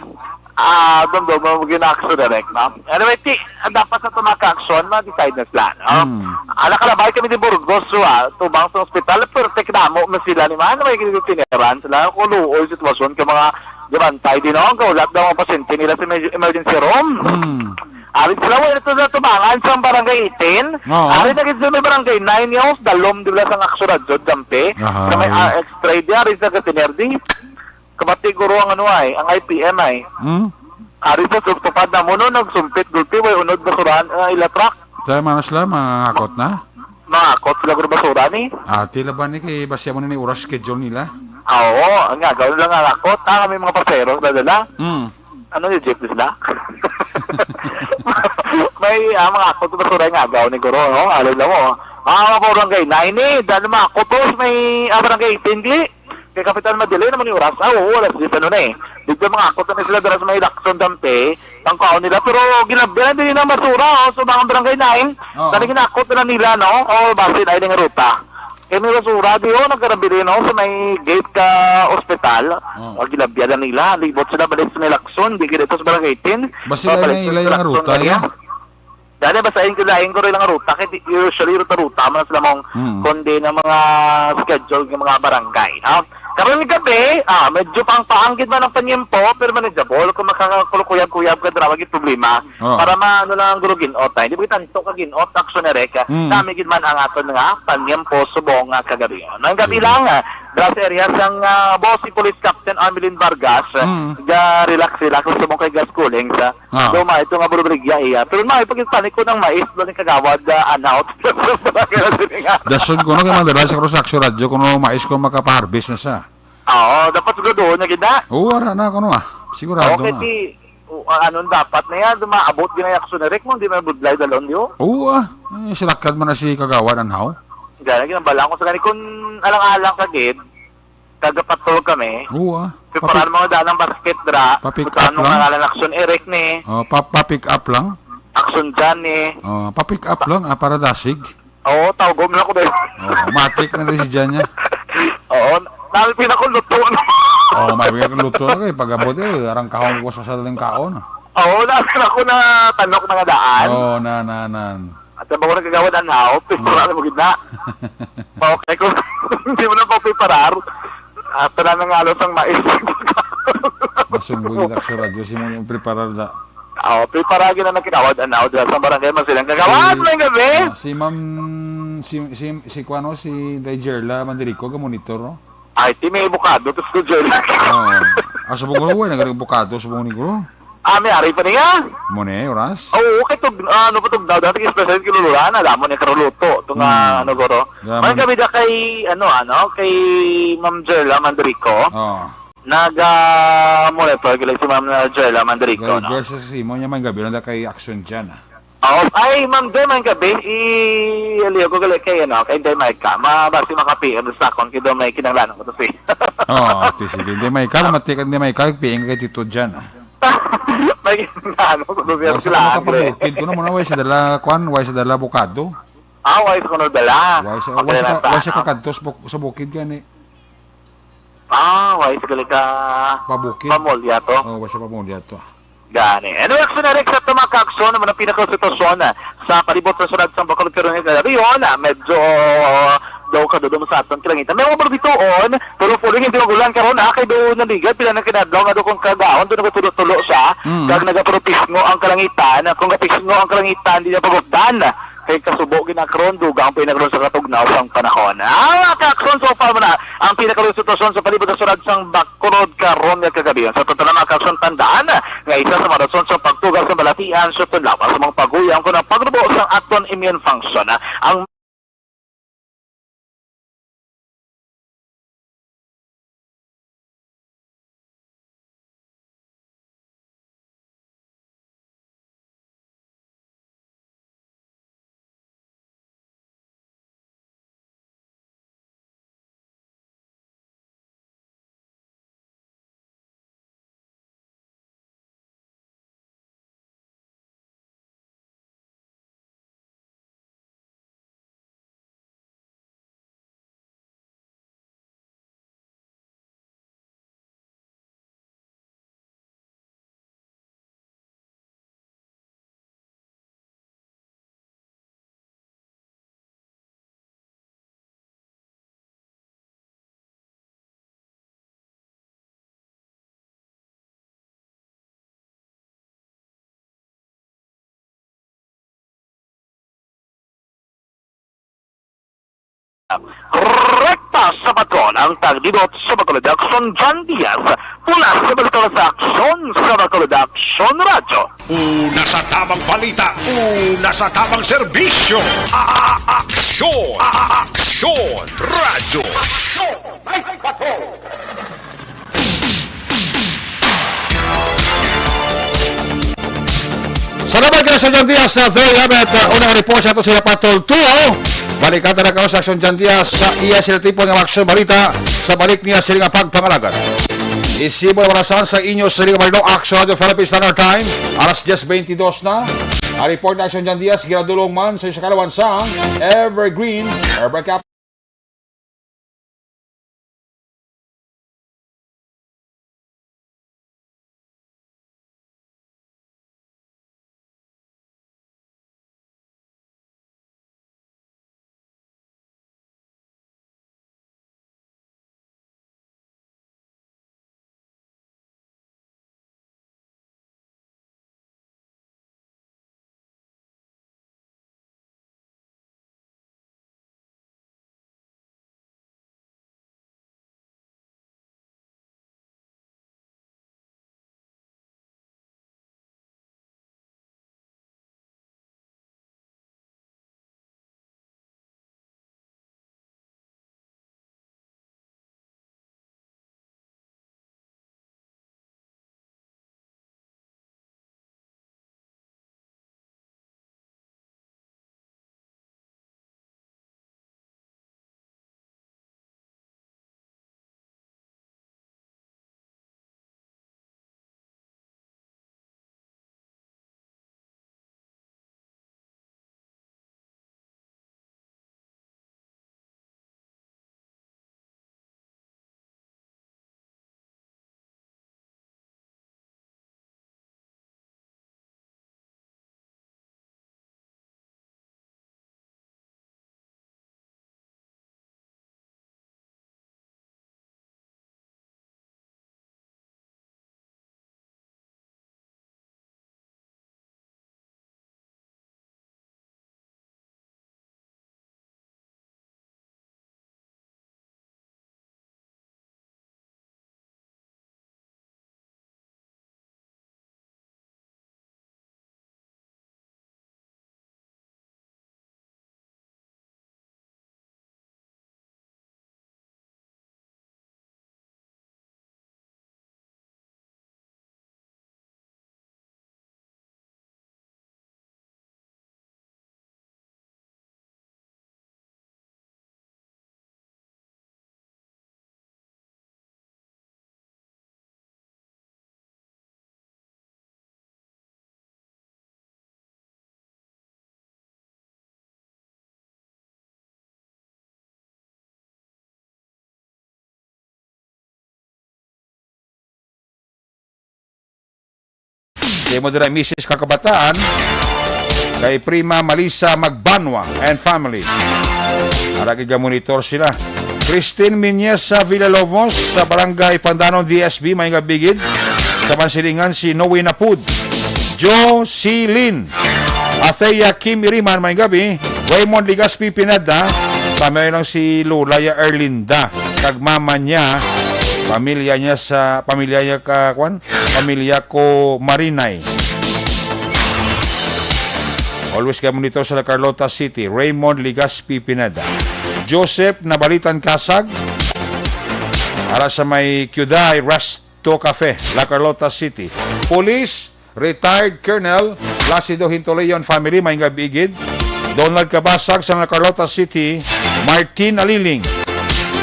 Ah, dumdum mo gina-action direct, no? Anyway, ti, ang dapat sa tumaka action, ma-decide na sila, no? Hmm. Ala, kalabay kami di Burgos, so, ah, tubang sa ospital, pero tek damo man sila ni man, may ginitiniran sila, kung luoy sitwasyon ka mga gabantay din, no? Ang kaulat daw ang pasyente nila sa emer-, emergency room. Hmm. Ari sila, wala ito sa tubangan sa barangay eighteen. Oo. Ari na gid sa may barangay nine, yung dalom, di ba, sa Aksyon Radyo, Dampi. Aha. Sa may R X trade, ari sa Gatinerde. Kabati guro ang ano ay, ang I P M ay. Hmm? Ari sa sugtupad na mo, no, nagsumpit, gulpi, way unod, basurahan, ah, ila truck. Sa mga sila, mga akot na? Mga akot sila, guro, basura ni. Ah, tila ba ni kay basya mo na ni oras schedule nila? Ah, oo, ang nga, gawin lang ang akot. Ah, kami mga pasero, dadala. Hmm. Ano yung jeep sila? May, ah, mga akot, basura yung agaw ni guro, no? Alam mo, ah, mga barangay nine eh, dahil mga akot, may, ah, barangay eighteen, di? Kay Kapitan Madeleine naman yung oras. Ah, oo, alas diyes ano na eh. Dito mga akot na sila dira sa may Lacson Dampe, ang kaon nila. Pero ginabihan din ng basura, oh, sa mga barangay nine. Oo. Dali ginakot na nila, no? O, basin ay nga ruta. Kay may basura, di, oh, nagkarabili, no? Sa may gate ka ospital. Oo. O, ginabihan na nila. Libot sila balik sa may Lacson, di gid ito sa barangay ten. Basin ay balik na sa ila yung Lacson ruta, area. Ya? Dali, basahin ko lain ko rin lang ruta, kay di, usually ruta-ruta man sila mong Mm. kundi ng mga schedule ng mga barangay, ha? Karon gabi, ah, medyo pang-paanggid man ang panyempo, pero manageable kung makakulukuyab-kuyab ka, dira, wag yung problema. Oh. Para maano lang ang guro ginot, ay. Di ba tanto ka ginot, action na rek, Mm. dami gid man ang aton nga panyempo subong nga kagabi. Ang gabi Sige. lang, ah, dira sa area sang, ah, boss si Police Captain Armelin Vargas, Mm. ga relax-relax subong kay gas cooling sa Ah. Daw, ma, ito nga burubrigya iya. Pero, ma, ipagkita ni ko ng mais, doon yung kagawad, ah, anaw. Dason ko, no, kay madala sa Cross Action Radio, kuno mais ko makapaharbis na sa. Oo, dapat siguro doon na kita. Oo, ara na, kuno, ah. Sigurado Okay, na. Ti, o, ah, anong dapat na yan? Dumaabot din ang action na rek mo, hindi na budlay dalon, di, oh. Oo, ah. Eh, silakad man na si Kagawad Anhaw. Diyan, ginambala ko sa gani. Kung alang-alang ka, gid, Taga-patrol kami. Oo, ah. Preparan Papi-, mo daan ang basket dra. Papick Butaan up mo lang. Nga ngalan Action Eric ni. Oh, pa-, pa-pick up lang. Action John ni. Oh, pa-pick up lang, ah, para dasig. Oo, tawag mo na ako dahil. Oh, matik na rin si John niya. Oo, nalpin ako luto na. Oh, may bigyan kong luto na kay pag-abot eh, arang kahon ko sa saling kaon. Oo, nalpin ako na tanok na nga daan. Oh, na, na, na. At ang mga nagkagawad anaw, piparar mo gid na. Okay, kung hindi mo na pa piparar, ah, tanan nga alos ang mais. Masunggo gid ako sa radyo, si mo yung preparar na. Oh, piparar gid na nagkagawad anaw, dira sa barangay man silang kagawad, Si, may gabi. Ah, si Ma'am, si, si, si, kuwano, si Day Jerla Mandirico, ga-monitor, no? Ay, ti may bukado, tapos ko, Jerla. Oo. Ah, subong ko, uy, nagre-, bukado, subong ni Guro. Ah, may ari pa niya. Mo ni, oras? Oo, kay tug-, ah, ano pa tug daw, dati special kinuluran, alam mo ni karuluto, ito nga, Hmm. ano, guro. Yaman. May kami da kay, ano, ano, kay Ma'am Jerla Mandrico. Oo. Nag, ah, monitor gila si Ma'am Jerla Mandrico, Gary no? Versus si Imo, niya man gabi, nanda kay Action dyan, ah. Oo, ay, Ma'am Jerla, may gabi, i-, aliyo ko gali kay, ano, kay Inday Micah. Mabasi maka-P M sa akon, kay daw may kinahanglan ko to si. Oo, ti sige. Hindi may ka, mati ka, hindi may ka, P M kay Tito dyan, ah. May ano, kung Wala sa sila mga angre. Kapabukid. Kuno mo na, wala sa dala, kwan, wala sa dala bukado. Ah, wala sa kuno dala. Wala sa, Okay wala sa, na ka- sa wala sa ang kakadtos buk-, sa bukid gani. Ah, wala sa gali ka Pabukid. Pamulya to. Oh, wala sa pamulya to. Gani. Anyway, aksyon na rin sa ito, mga kaakson, naman ang pinakasitwasyon, ah, sa palibot sa syudad sang Bacolod karon nga kagabi, ah, medyo, ah, daw kadudom sa aton kalangitan. May mga barbituon, pero pwede hindi magulan karon, ah, kay do naligad, pila na kinadlaw nga do kung kagaon, do nagatulo-tulo siya, Mm. kag nagapropisngo ang kalangitan, kung gapisngo ang kalangitan, di na pagutdan. Kay kasubo ginakron, dugang pinagron sa katugnaw sang panahon. Ang mga kaakson, so far mo na ang pinakaluy sitwasyon sa palibot sa syudad sang Bacolod karon nga kagabi. Sa total, mga kaakson, tandaan nga isa sa mga rason sa pagtuga sa balatian sa tunlawa sa mga paguyang kuno ang pagrubo sang aton immune function. Ang Rekta sa patron ang tagdidot sa Bacolod Aksyon, John Diaz, mula sa Balita sa Aksyon sa Bacolod Aksyon Radyo. Una sa tamang balita, una sa tamang serbisyo. A-, a-, aksyon, a-, a-, aksyon, radyo. Aksyon, may patron. Salamat kay Sir John Diaz sa Very Amet. Uh, unang report sa ato sa Patrol two. Balikan ta na karon sa Aksyon John Diaz sa iya sila tipon nga aksyon balita sa balik niya sila nga pagpangalagan. Isimo na marasan sa inyo sa Liga Marino, Aksyon Radio Philippines Standard Time, alas diyes bentidós na. Ang report na Aksyon John Diaz, ginadulong man sa inyo sa kalawan sa Evergreen Urban Cap. Imo dira, misis ka kabataan, kay Prima Malisa Magbanwa and family. Ara, gigamonitor sila. Christine Miñez sa Villalobos, sa Barangay Pandanon, D S B, may gabigid. Sa Mansilingan, si Noe Napud. Jocelyn. Athea Kim Iriman, may gabi. Raymond Ligaspi Pineda. Tama lang si Lola ya Erlinda. Kag mama niya, pamilya niya sa, pamilya niya ka, kwan? Pamilya ko Marinay. Always ka monitor sa La Carlota City. Raymond Ligaspi Pineda. Joseph Nabalitan Kasag. Ara sa may Kyuday Resto Cafe, La Carlota City. Police, retired Colonel Placido Hintulion family, may nga bigid. Donald Kabasag sa La Carlota City, Martin Aliling.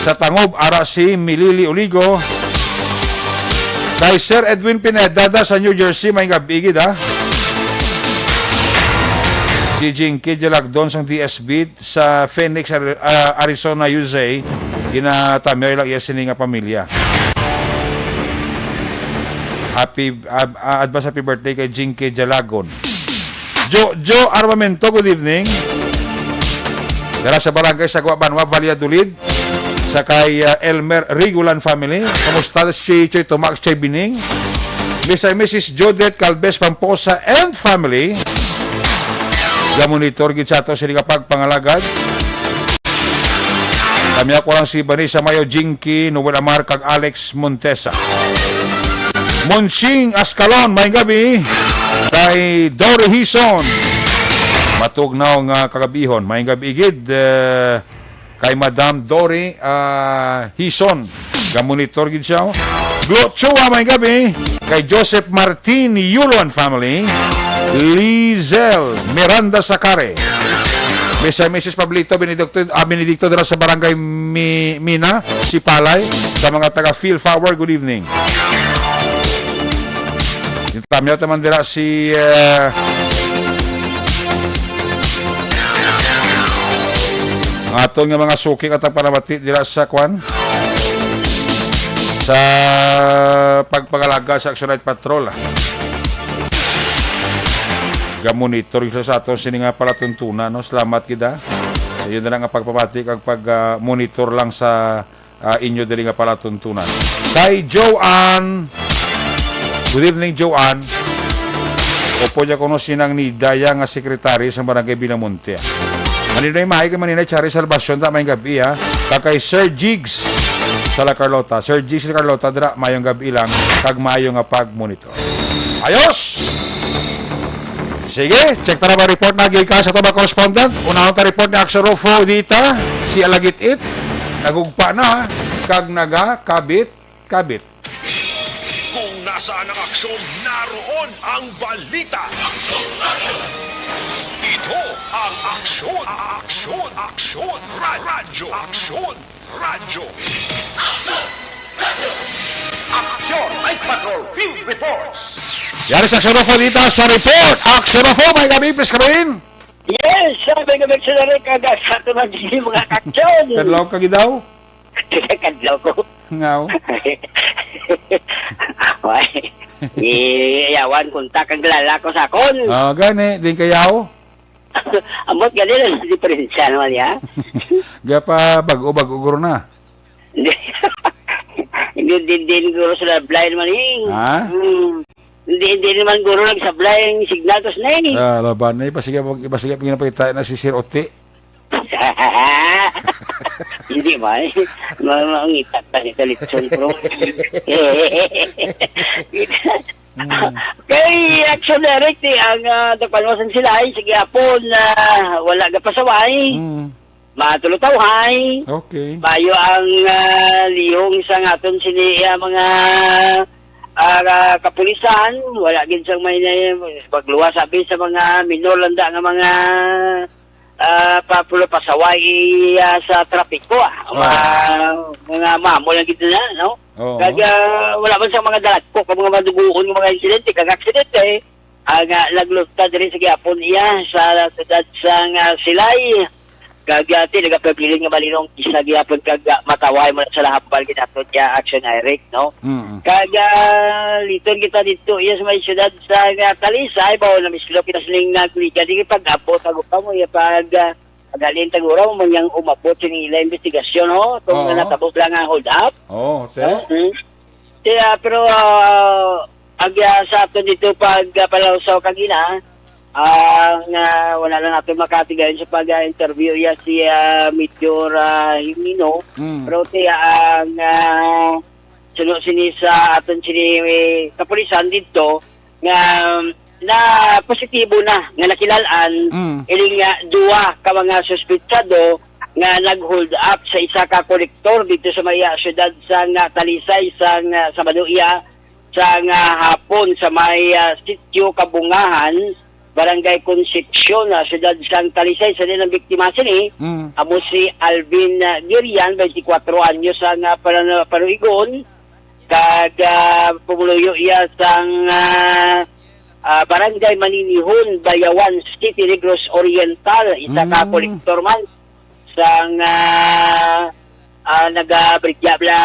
Sa Tangob, ara si Milili Uligo. Kay Sir Edwin Pineda da sa New Jersey, may nga bigid, ha? Si Jinky Jalagdon sang D S B sa Phoenix, Ari-, ah, Arizona, U S A. Ginatamyaw lang iya sini nga pamilya. Happy, ah, ah, advance happy birthday kay Jinky Jalagon. Jo, Jo Armamento, good evening. Dara sa Barangay Sagwa, Banwa, Valladolid. Sa kay, ah, Elmer Rigulan family. Kamusta si Choy Tumax, Choy Bining? Mister and Missus Judith Calves Pamposa and family. Gamonitor gid sa ato sini nga pagpangalagad. Kami ako lang si Vanessa Mayo, Jinky, Noel Amar, kag Alex Montesa. Monching Ascalon, may gabi. Kay Dory Hison. Matugnaw nga kagabihon. May gabi gid, eh, kay Madam Dory, ah, Hison. Gamonitor gid siya, oh. Glo Chua, may gabi. Kay Joseph Martin Yulon family. Lizel Miranda Sakare. Mister and Missus Pablito Benedicto, ah, Benedicto dira sa Barangay Mi-, Mina, Sipalay, sa mga taga Phil Power, good evening. Tamyaw naman dira si, eh, ang aton nga mga suki at ang panamati dira sa kwan, sa pagpangalaga sa Action Night Patrol. Gamonitor sila sa aton sini nga palatuntunan, no? Salamat gid, ha. Ayun na lang ang pagpamati kag pag, ah, monitor lang sa, ah, inyo diri nga palatuntunan. Kay Joanne. Good evening, Joanne. Opo, dya kuno sinang ni Daya nga sekretary sa Barangay Binamonte. Maninay Mahay kay Maninay Chari Salvacion, da, may gabi, ha. Kag kay Sir Jigs sa La Carlota. Sir Jigs sa La Carlota, dira, mayong gabi lang, kag maayo nga pagmonitor. Ayos! Sige, check ta na ba report na gikan sa ato mga correspondent. Unahon ta report ni Axel Rufo dita, si Alagit-it. Nagugpa na, kag nagakabit-kabit. Kung nasaan ang aksyon, naroon ang balita. Ito ang Aksyon, Aksyon, Aksyon, Ra-, Radyo, Aksyon, Radyo. Aksyon Night Patrol Field Reports. Yari sa Aksyon Rufo dita sa report. Aksyon Rufo, may gabi, please, come in. Yes, sabi nga may sinari ka, sa ato na dili mga kaksyon. Kadlaw ka gidaw? Kadlaw ko. Ngaw. Why? Iyawan, kunta kang lalako sa akon. Ah, gani, din kayaw? Ambot gani lang ang diferensya naman, ya. Gapa bago, bago guro na. Hindi, hindi, hindi guro sila blind man, eh. Ha? Hmm. Hindi, hindi naman guro nagsablay ang signal, tos na, eh. Ah, laban na, eh. Pasiga, pasiga, pinapakita na si Sir Oti. Hindi ba, eh? Ma-, mangita ka ni Kalitson, bro. Mm. Kay Action Direct, eh, ang, ah, nagpanuwasan sila, ay, sige, apon, ah, wala ka pasaway. Mm. Matulutawhay. Okay. Bayo ang, ah, lihong sa aton sini, ah, mga, ah, kapulisan. Wala gid sang may na-, pagluwas abi sa mga minor lang da nga mga, ah, papulo pasaway, ah, sa trapiko, ah. Ah. Mga, mga mamo lang gid na, no? Oo. Kag, ah, wala man sa mga dalagko, kag mga maduguon nga mga insidente, kag aksidente, eh. Ang, ah, nagluta diri sa gihapon iya sa siyudad sang, ah, Silay. Kag, ah, ti, nagapabilin nga malinong isa gyapon kag, ah, mataway mo na sa lahambal gid ato niya, Action Eric, no? Mm. Kag, ah, liton kita dito, yes, may syudad sa nga Talisay, bawo na mislo kita sining nagliga, di pag-abot, ako pa mo, ya pag, ah, paghalin tagura mo, manyang umabot sa ila investigasyon, ho? Itong Oo. Natabo lang ang hold up. Oo, te. No? Mm. Ti, ah, pero, ah, ag, ah, sa aton dito pag, ah, palawsaw kagina, ah, nga wala lang natin makatigayon sa pag-interview iya si, ah, Major, ah, Jimino. Mm. Pero ti, ah, ang, ah, suno sini sa aton sini, eh, kapulisan dito nga na positibo na nga nakilalaan Mm. ining, ah, duwa ka mga suspetsado nga nag-hold up sa isa ka kolektor dito sa may, ah, siyudad sa nga Talisay sa nga Sabado iya sa nga hapon sa may, ah, sitio Kabungahan, Barangay Concepcion, ah, siyudad sang Talisay. Sa din ang biktima sini, Mm. amo si Alvin, ah, Girian, twenty-four anyos ang, ah, panan-, panuigon, kag, ah, pumuluyo iya sang, ah, ah, Barangay Maninihon, Bayawan City, Negros Oriental. Isa ka Mm. kolektor man sang, ah, ah, nagabrigya bala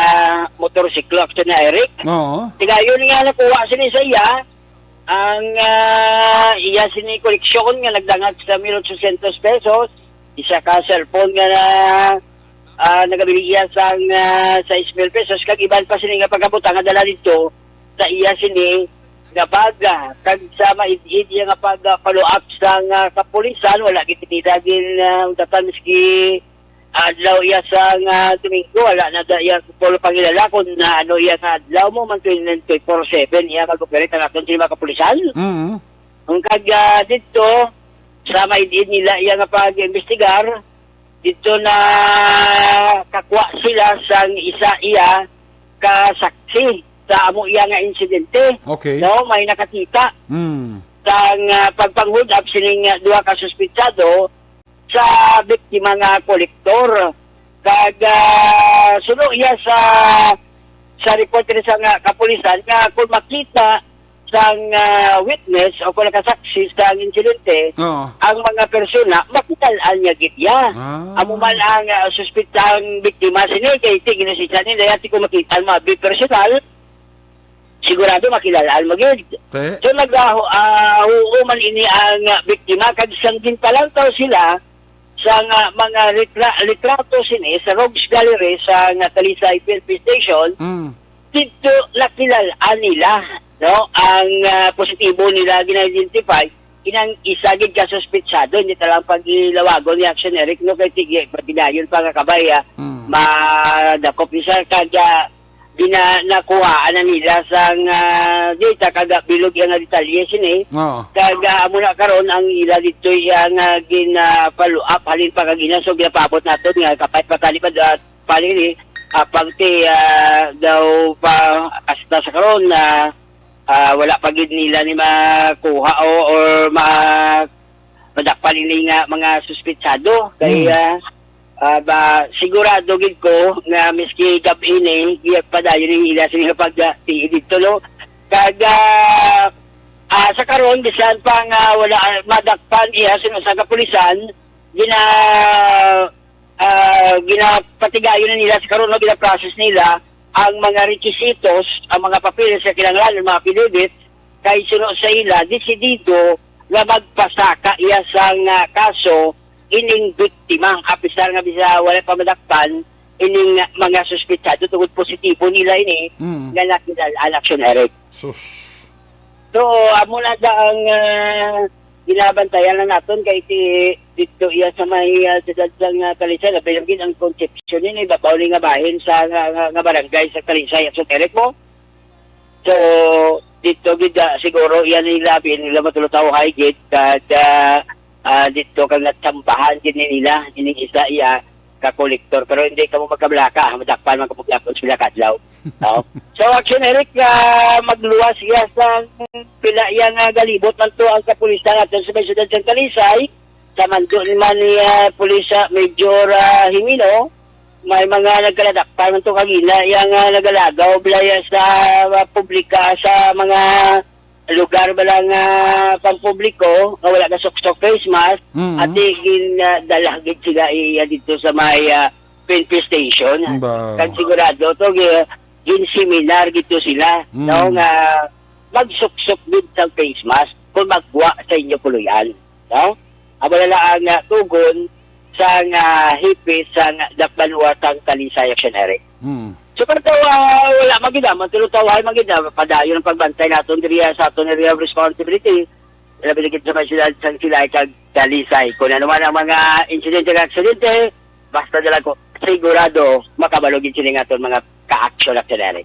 motorsiklo, Action Eric. Oo. Tigayon nga nakuha sini sa iya ang, ah, iya sini koleksyon nga nagdangag sa mil ochocientos pesos, isa ka cellphone nga na, ah, nagabili iya sang, ah, sais mil pesos, kag iban pa sini nga pagkabutang nga dala dito sa iya sini nga bag, ah, kag sa maid-id iya nga pag, ah, follow up sang, ah, kapulisan, wala gid nila gin, ah, undatan miski adlaw iya sang, ah, Domingo, wala na da iya polo pangilala kung na ano iya nga adlaw mo man twenty-four seven iya mag-operate ang aton sa mga kapulisan. Mm. Ang kag, ah, dito, sa maid-id nila iya nga pag-imbestigar, dito na kakwa sila sang isa iya ka saksi sa amo iya nga insidente. Okay. No, may nakakita Mm. sang, ah, pagpang-hold up sining, ah, duha ka suspetsado sa biktima nga kolektor. Kag, ah, suno iya sa, sa report diri sa nga kapulisan nga kung makita sang, ah, witness o kung nakasaksi sa insidente Oo. ang mga persona, makilal-an niya gid iya. Ah. Amo man ang, ah, suspect ang biktima sini kay ti ginasisa nila yati kung makita ang mga personal, sigurado makilal-an mo gid. Te? So, nag-, ah, ah, oo man ini ang, ah, biktima, kag sang ginpalantaw sila sa nga mga retra-, litrato sini sa Rogues Gallery sa nga Talisay P N P Station, Mm. dito nakilal-an nila, no, ang, ah, positibo nila gina-identify, inang isa gid ka suspetsado, hindi ta lang pag-ilawagon ni Action Eric, no, kay sige, pagbidayon pa nga kabay, ah, Mm. madakop ni siya, kag, ah, gina-, nakuhaan na nila sang, ah, data, kag, ah, bilog iya nga detalye sini. Oo. Kag, ah, amo na karon ang ila dito iya nga gina-follow up, halin pa kagina, so ginapaabot nato nga kapay pa tani pa, ah, pali ni, ah, pagti, ah, daw pa hasta sa karon na, ah, wala pa gid nila ni makuha o, or ma-, madakpan ini nga mga suspetsado. Kay, Hmm. ah, ah, ba, sigurado gid ko nga miski gab-i ni, iya padayon ni ila sila pag, ah, tiid dito, no? Kag, ah, ah, sa karon, bisan pa nga wala, ah, madakpan iya sino sa kapulisan, gina-, ah, ginapatigayon na nila sa karon, no, gina-process nila ang mga requisitos, ang mga papeles nga kinahanglan, mga affidavit, kay suno sa ila, desidido nga magpasaka iya sang, ah, kaso ining biktima, apisar nga bisa wala pa madakpan ining mga suspetsado tungod positibo nila ini Mm. nga nakilal-an, Action Eric. Sus. So, amo na da ang, ah, ginabantayan na naton kay ti-, dito iya sa may, ah, siyudad sa nga Talisay, labi lang gid ang Concepcion ini, babaw ni nga bahin sa nga, nga, nga barangay sa Talisay, Action Eric mo. So, dito gid, ah, siguro iya nila, bin nila matulutaw high gid, kag, ah, ah, dito kang natsambahan gid ni nila, ining isa iya ka kolektor. Pero hindi kamo magkabalaka, madakpan man kamo gyapon sa pila ka adlaw. No? So, Action Eric, ah, magluwas iya sa pila iya nga galibot man to ang kapulisan natin sa may siyudad sa Talisay. Sa mando ni man ni, ah, Pulis, ah, Major, ah, Jimino, may mga nagkaladakpan man to kagina iya nga nagalagaw, bilaya sa, ah, publika sa mga lugar bala nga pampubliko nga wala ka suksok face mask, Mm. ati gin, ah, dala gid sila iya dito sa may, ah, P N P station. Ba. Kag sigurado to, gi-, gin-seminar gid to sila, Mm. no, nga magsuksok gid sa face mask kung magwa sa inyo puloy-an, no? Amo na lang ang, ah, tugon sang, ah, hepe sang dakbanuwa sang Talisay Action Area. Mm. So, pero to, ah, wala man gid, ah, matulog tawahay man gid, ah, padayon ang pagbantay naton diri, ah, sa aton area of responsibility. Labi na gid sa mga siyudad sang Silay kag Talisay. Kung ano man ang mga insidente nga aksidente, basta na lang ko, sigurado, makabalo gid sini nga aton mga ka-action aksidente.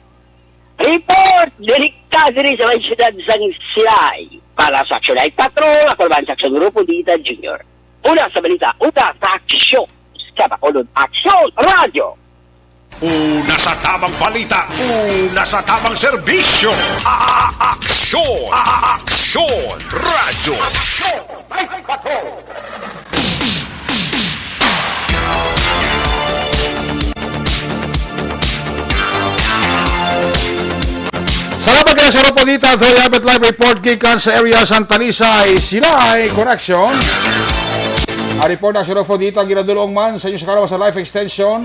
Report direkta diri sa may siyudad sang Silay. Para sa Action Night Patrol, ako naman sa Action Grupo Dita Junior. Una sa balita, una sa aksyon. Sa Bacolod, Aksyon Radyo. Una sa tamang balita, una sa tamang serbisyo. A-, Aksyon, A-, Aksyon Radyo. Aksyon Night Patrol. Salamat kay Sir Opodita. There you have it, live report gikan sa area sang Talisay, Silay. Correction. Ang report na Sir Opodita, ginadulong man sa inyo sa karawa sa live extension.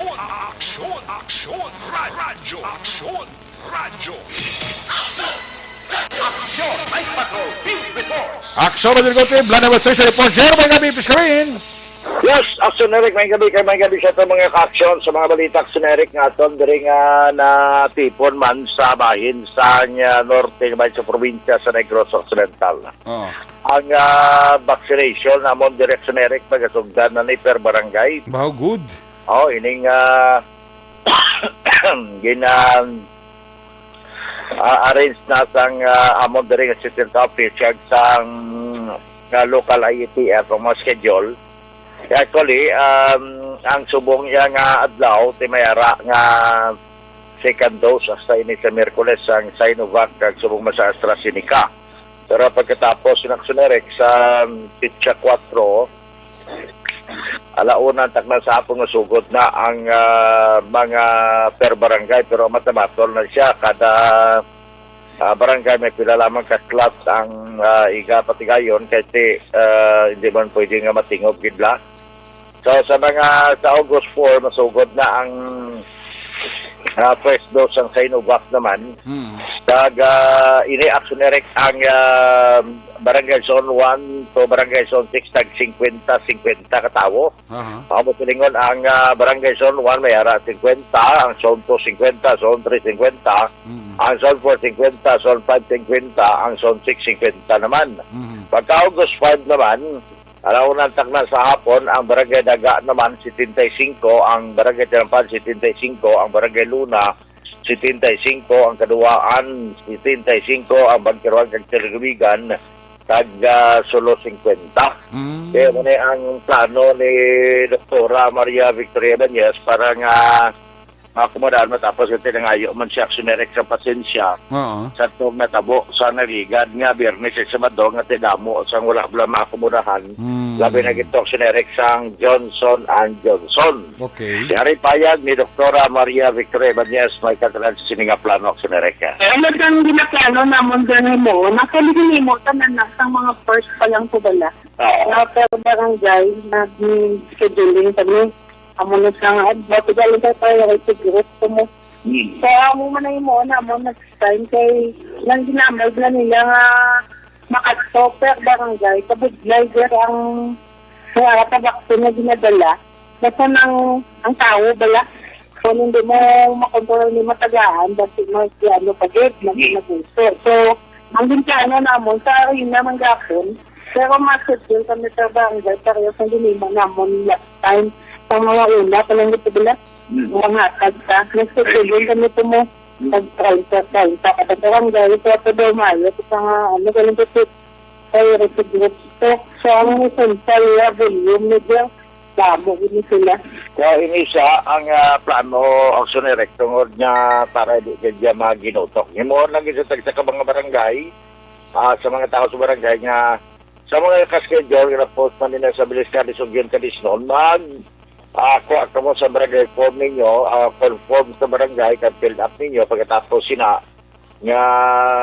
Aksyon, aksyon, ra-, radyo, aksyon, radyo. Aksyon, Night Patrol, Team Reports. Aksyon, Radyo Negro Team, Blanaway Station Report, Jerome Gabi, Piskarin. Yes, Action Eric, may gabi kay may gabi sa ato mga ka-action sa mga balita, Action Eric, nga aton diri nga natipon man sa bahin sa, ah, norte, bahin sa probinsya sa Negros Occidental. Oh. Ang, ah, vaccination namon diri, Action Eric, magasugdan na ni per barangay. Baho good. Oh, ining, ah, gina, ah, arrange na sang, ah, amon diri nga city office kag sang, ah, local I E T F ang mga schedule. Actually, um, ang subong iya nga adlaw, ti may ara nga second dose hasta ini sa Miyerkules ang Sinovac kag subong man sa AstraZeneca. Pero pagkatapos, Action Eric, sa pitsa kuwatro, alauna ang takna sa hapon nga sugod na ang, ah, mga per barangay, pero matamatol na siya. Kada, ah, barangay may pila lamang ka slot ang, ah, iga patigayon kay ti, ah, hindi man pwede nga matingog gid la. So sa mga, sa August four masugod na ang, ah, first dose sang Sinovac naman. Hmm. Kag, ah, ini, Action Eric, ang, ah, Barangay Zone one to Barangay Zone six tag singkwenta singkwenta ka tawo. Aha. Amo silingon ang, ah, Barangay Zone one may ara singkwenta, ang Zone two singkwenta, Zone three singkwenta, Mm. ang Zone four singkwenta, Zone five singkwenta, ang Zone six singkwenta naman. Mhm. Pagka August five naman, alauna ang takna sa hapon, ang Barangay Daga naman setenta y cinco, ang Barangay Tinampal setenta y cinco, ang Barangay Luna setenta y cinco, ang Kaduwaan setenta y cinco, ang Bangkiruan kag Tinalubigan tag, ah, solo singkwenta. Mm. Kaya mo ni ang plano ni Doktora Maria Victoria Ibanez para nga makomodahan matapos nga tinangayo man siya, Action Eric, sa pasensya Oo. sa tong natabo sa naligad nga Biyernes kag Sabado nga ti damo sang wala bala maakomodahan. Mm. Labi na gid to, Action Eric, sang Johnson and Johnson. Okay. Yari payag ni Doktora Maria Victoria Ibanez may katalan sa sini nga plano, Action Eric. Ano ang ginaplano namon dyan mo? Nasa lihin mo, tanan na, sang mga first pa lang po bala. Oo. Na per barangay, nag-scheduling kami. Amo na sa nga, adlaw, tigaling tayo priority group ko mo. Hmm. So, amo man ang imo, na mo, next time, kay, nang ginamay na nila nga, makadto per barangay, kabudlay, der ang, kaya ka vaccine na ginadala, basta nang, ang tao, bala, kung hindi mo makontrol ni matagaan, basta mo, si ano, pagid, nag-, naguso. So, ang ginplano namon, sa arena man gapon, pero ma-schedule kami sa barangay, pareho sa ginima namon last time, sa mga una, pa lang ito, bala, mga hatag ka, nag-schedule kami po mo, nag-treinta, treinta, kada barangay, ito, ito daw, Mayo, ito pa nga, ano, galing ko, priority group. So, so, ang essential nga volume ni Diyo, damo gini sila. Kaya ini siya ang, ah, plano, Action Eric, tungod nga para di ka dyan maginutok. Himuon lang isa tagsa ka mga barangay, ah, sa mga tao sa barangay nga sa mga ka-schedule nga post man nila sa Bilis Kadis ug yun Kadis noon, mag, ah, kuha ka mo sa barangay form ninyo, ah, conform sa barangay, kag fill up ninyo, pagkatapos sina, nga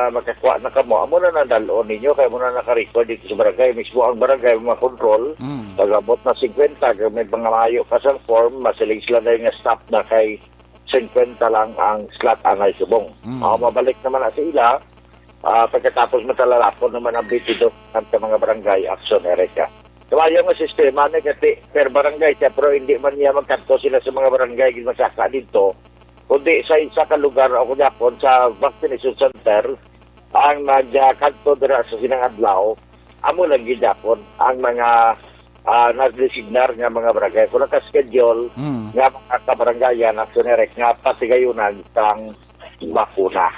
makakuha na kamo, amo na nadalon ninyo, kay amo na naka-record dito sa barangay. Mismo ang barangay makontrol. Mm. Pag-abot na singkwenta, kay may mga maayo ka sa form, masiling sila dahil nga stop na kay singkwenta lang ang slot anay subong. Mm. Ah, mabalik naman na sa ila, ah, pagkatapos matalalapon naman ang bitido sa mga barangay, Action Eric. Kamayo nga sistema na kati per barangay siya, pero hindi man niya magkanto sila sa mga barangay, gid masaka dito. Kundi sa isa ka lugar o kung sa vaccination center ang nagkadto dira sa sinang adlaw, amo lang gid ang mga, ah, nagdesignar nga mga barangay. Kung naka-schedule Mm. nga mga kabarangayan, Action Eric, nga patigayunan sang bakuna.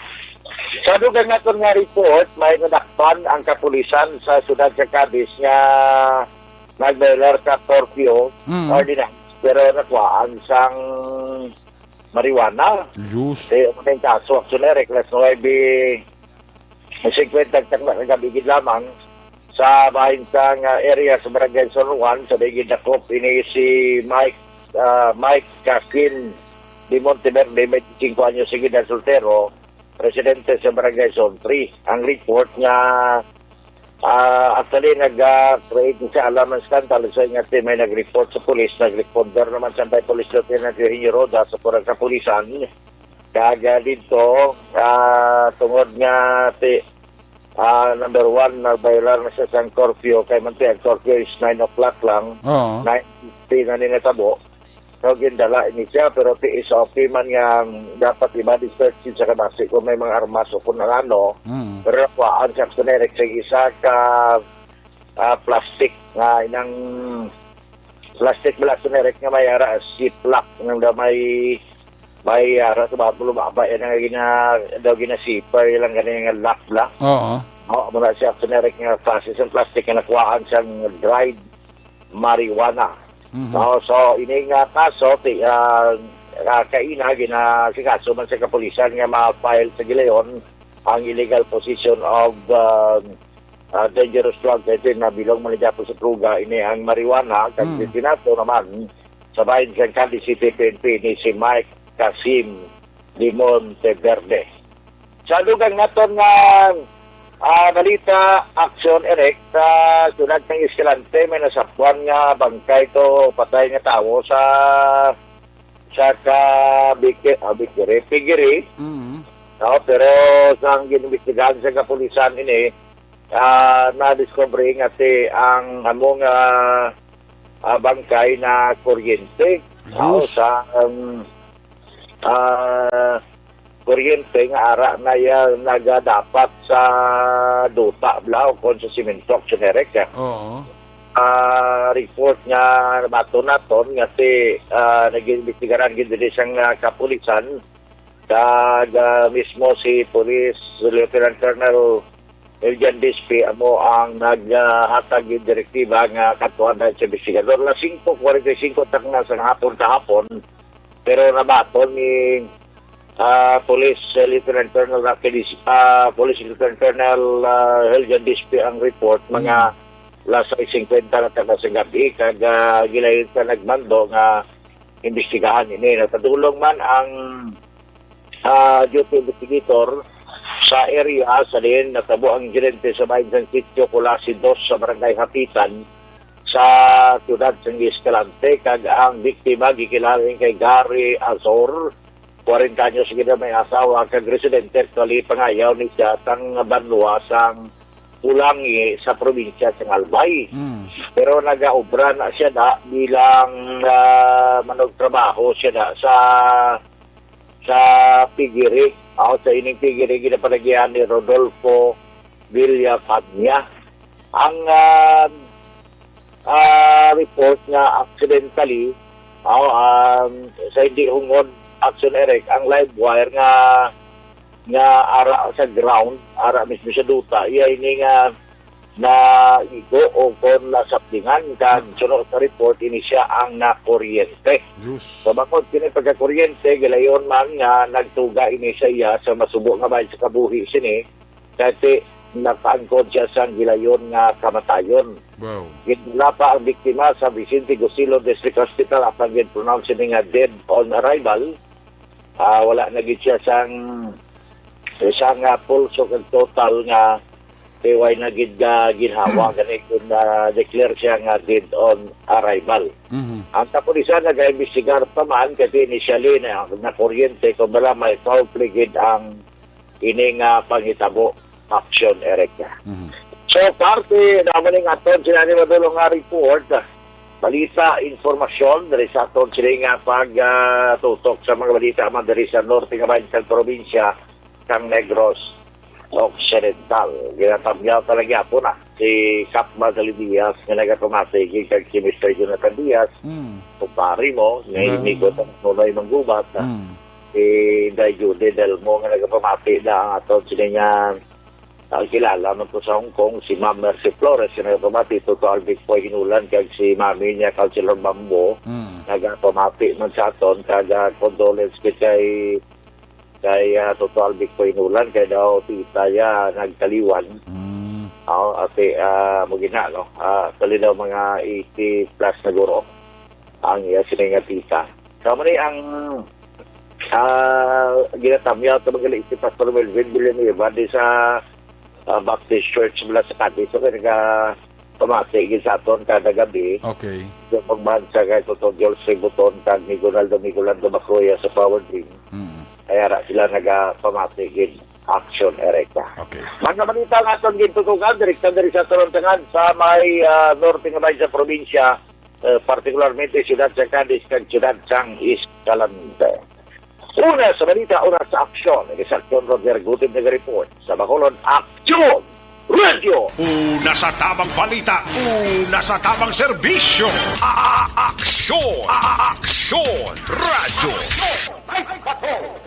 Sa dugang naton nga report, may nadakpan ang kapulisan sa siyudad sa Cadiz nga nag-violar sa curfew Mm. ordinance, pero nakuhaan sang marijuana. Yus. Eh, amo na yung kaso, Action Eric, alas nuwebe singkwenta ang takna kagabi gid lamang sa bahin sang, ah, area sa Barangay San Juan, sa Daigid Dakop, ini si Mike, ah, Mike Castin de Monteverde, may singko anyos, sige na soltero, residente sa Barangay Zone three. Ang report nga, ah, actually, nag, ah, create siya alarm and scandal. So, nga may nag-report sa pulis, nag-responder naman sa Police Lieutenant Eugenio Roda sa Purang Kapulisan. Kag, ah, dito, ah, tungod nga ti, Ah, number one, nag-violar na siya sang curfew. Kay man, ang curfew is nine o'clock lang. Oo. Nine fifty na ni natabo. So, gindala ini siya, pero ti S O P man nga dapat i-body search sa kabasi kung may mga armas o kung ano. Mm. Pero nakuhaan siya sa direct sa isa ka, ah, plastic nga inang plastic bala sa direct nga may ara ziplock nga may, may ara sa babulo, baba yan ang gina, daw ginasipa ilang ganing nga lock, lock. Oo. Oo, muna siya sa direct nga klase sa plastic nga nakuhaan siyang dried marijuana. Mhm. So, so, ini nga kaso, ti, ah, ah, kaina, gina, si kaso man sa kapulisan nga ma-file sa gilayon ang illegal possession of, ah, ah, dangerous drug, kay ito na bilog man gyapon sa druga, ini ang marijuana, kag Mm. sinato naman sa bahin sa Cadiz City P N P ni si Mike Casim de Monteverde. Sa dugang naton nga, ah, balita, aksyon, Eric, sa siyudad ng Escalante, may nasakwan nga bangkay to, patay nga tawo sa, sa ka, Biki-, ah, Bikiri, Pigiri. Mm. No, pero sa ang ginimbestigahan sa kapulisan ini, ah, nadiskubre nga ti ang among, ah, ah, bangkay na kuryente. Aw, Sus. sa, um, ah, kuryente nga ara na ya nagadapat sa duta bala o kon sa simento, aksyon, Eric, eh. Oo. Ah, report nga nabaton naton nga ti, ah, nag-imbestigaran gid diri sang, ah, kapulisan, kag, ah, mismo si Police Lieutenant Colonel Eljan Dispe amo ang naghatag gid direktiba nga katuan na sa investigador. Alas singko kwarenta y singko tak na sa hapon kahapon, pero nabaton ni, ah, Police, eh, Lieutenant Colonel Rocky Dis-, ah, Police Lieutenant Colonel, ah, Heljan Dispe ang report, mga Mm. alas sais singkwenta na taga sa gabi, kag, ah, gilayon sa nagmando nga imbestigahan ini. Nagpadulong man ang, ah, duty investigator sa area sa diin natabo ang insidente sa bahin sang Sitio Culasi dos sa Barangay Hapitan sa siyudad sang Escalante, kag ang biktima gikilala kay Gary Azor, kwarenta anyos gid ang may asawa, kag residente actually, pangayaw ni siya sang banwa sang Pulangi sa probinsya sang Albay. Mm. Pero nagaobra na siya da bilang, ah, manugtrabaho siya da sa, sa piggery. Aw, sa ining piggery, ginapalagihan ni Rodolfo Villafania. Ang, ah, ah, report nga accidentally, aw, um, sa hindi hungod, aksyon, Eric, ang live wire nga, nga ara sa ground, ara mismo sa duta, iya ini nga naigo o kon nasaplingan, kag Mm. suno sa report, ini siya ang nakuryente. Diyos. Sa bangod kini pagkakuryente, gilayon man nga nagtuga ini sa iya sa masubo nga bahin sa kabuhi sini, kay nakaangkon siya sang gilayon nga kamatayon. Wow. Gindala pa ang biktima sa Vicente Gusilo District Hospital, apan gin-pronounce sini nga dead on arrival. Ah, wala na gid siya sang, sang, ah, pulso kag total nga, kay wala na gid, ah, ginhawa, gani kun, ah, declare siya nga dead on arrival. Mhm. Ang kapulisan nagaimbestigar pa man, kasi initially na, nakuryente kung bala may foul play gid ang ini nga panghitabo, aksyon, Eric. Mhm. So, parte naman ning aton sila ni madulong nga report, balita, informasyon diri sa aton sila nga pag, ah, tutok sa mga balita man diri sa norte nga bahin sa probinsya sang Negros Occidental. Ginatamyaw talaga po na si Kap Madali Diaz nga nagapamati kag si Mister Jonathan Diaz, Mm. kumpare mo, nga Ba- inigo sa Nunoy Manggubat, ah. Mm. Si Inday Judy Delmo nga nagapamati na ang aton sini nga, ah, kilala man to sa Hong Kong, si Ma'am Mercy Flores nga nagapamati, Toto Alvin Poy Hinulan, kag si Mami niya, Councilor Bambo, Mm. nagapamati man sa aton, kag, ah, condolence gid kay, kay, ah, Toto Alvin Poy Hinulan, kay daw tita ya nagkaliwan. Mm. Oh, ate, ah, mo gina, no? Ah, actually daw mga eighty plus na guro ang iya sini nga tita. So, mali ang, ah, ginatamyaw ta magaling si Pastor Melvin Villanueva di sa, ah, Baptist Church mula sa Cadiz. So, kaya nagapamati gid sa aton kada gabi. Okay. Yung pagbansa kay Toto George Ributon kag ni Gonaldo Nicolando Macroya sa Power Dream. Mm. Kaya ra sila nagapamati gid. Aksyon Direkta. Okay. Mga balita nga aton gintutukan, direkta diri sa Talontangan, sa may, ah, norte nga bay sa probinsya, eh, partikularmente siyudad sa Cadiz kag siyudad sang Escalante. Una sa balita, una sa aksyon. Ini si Aksyon Roger Gutib nag-report. Sa Bacolod, Aksyon Radyo! Una sa tamang balita, una sa tamang serbisyo. A-, a-, aksyon! A-, a-, aksyon! Radyo! Ay, patrol!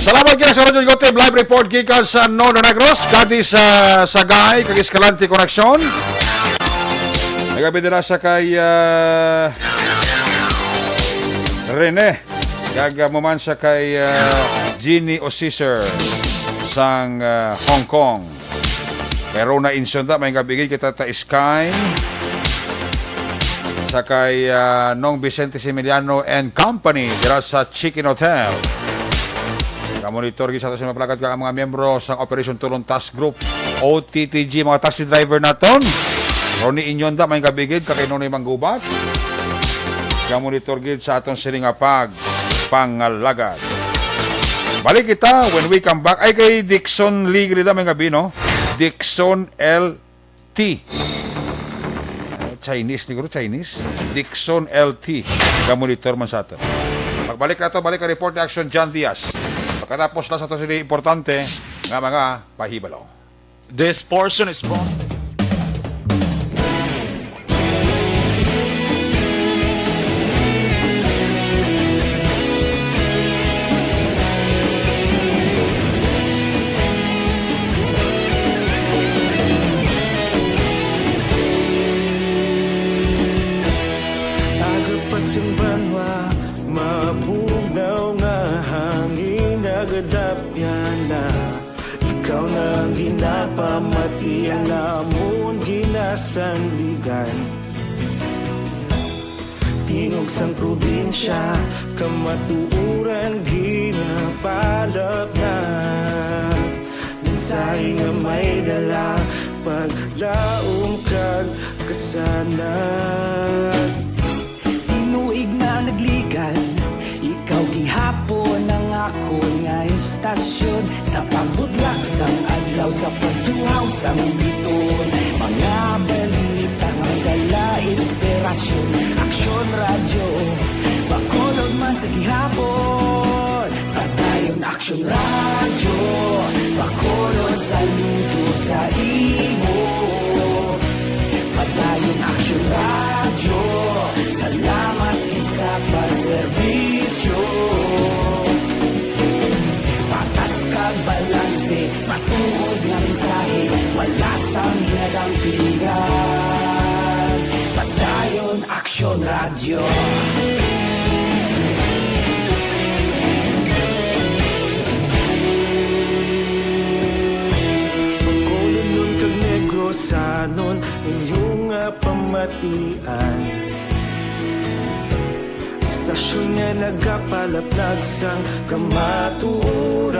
Salamat kay sa Radyo Gotep. Live report gikan sa Northern Negros, Cadiz, sa Sagay, kag Escalante Connection. Nagabi dira sa kay, ah, Rene. Kag, ah, mo man sa kay, ah, Jeannie Osisor sang, ah, Hong Kong. Pero na insyonda, may gabigin kita ta Sky. Sa kay, ah, Nong Vicente Similiano and Company dira sa Chicken Hotel. Kamonitor gid sa ato sa mga plakat kag ang mga miyembro sang Operation Tulong Task Group, O T T G, mga taxi driver naton. Ronnie Inyonda, may gabigid, kag kay Nonoy Manggubat. Kamonitor gid sa aton sini nga pag pangalagad. Balik kita when we come back. Ay, kay Dixon Lee, Grida, may gabi, no? Dixon L T. Eh, Chinese, siguro Chinese. Dixon L T. Kamonitor man sa ato. Pagbalik na to, balik ang report ni Action John Diaz. Pagkatapos lang sa to sila importante nga mga pahibalo. This portion is brought. Aga pa sing banwa, mabugnaw nga hangin nagadapyan na. Ikaw na ang ginapamati, ang amon ginasandigan. Tingog sang probinsya, kamatuoran ginapalapnag. Mensahe nga may dala, paglaom kag kasanag. Tinuig na nagligad, ikaw gihapon ang akon nga istasyon. Sa pagbutlak sang adlaw, sa pagtuhaw sang biton, mga balita nga dala inspirasyon. Aksyon Radyo, Bacolod man sa gihapon. Padayon Aksyon Radyo, Bacolod, saludo sa imo. Padayon Aksyon Radyo, salamat gid sa pagserbisyo. Patas kag balanse, matuod nga mensahe, wala sang ginadampigan. Padayon Aksyon Radyo. Bacolodnon kag Negrosanon, inyo nga pamatian. Istasyon nga nagapalaplag sang kamatuoran.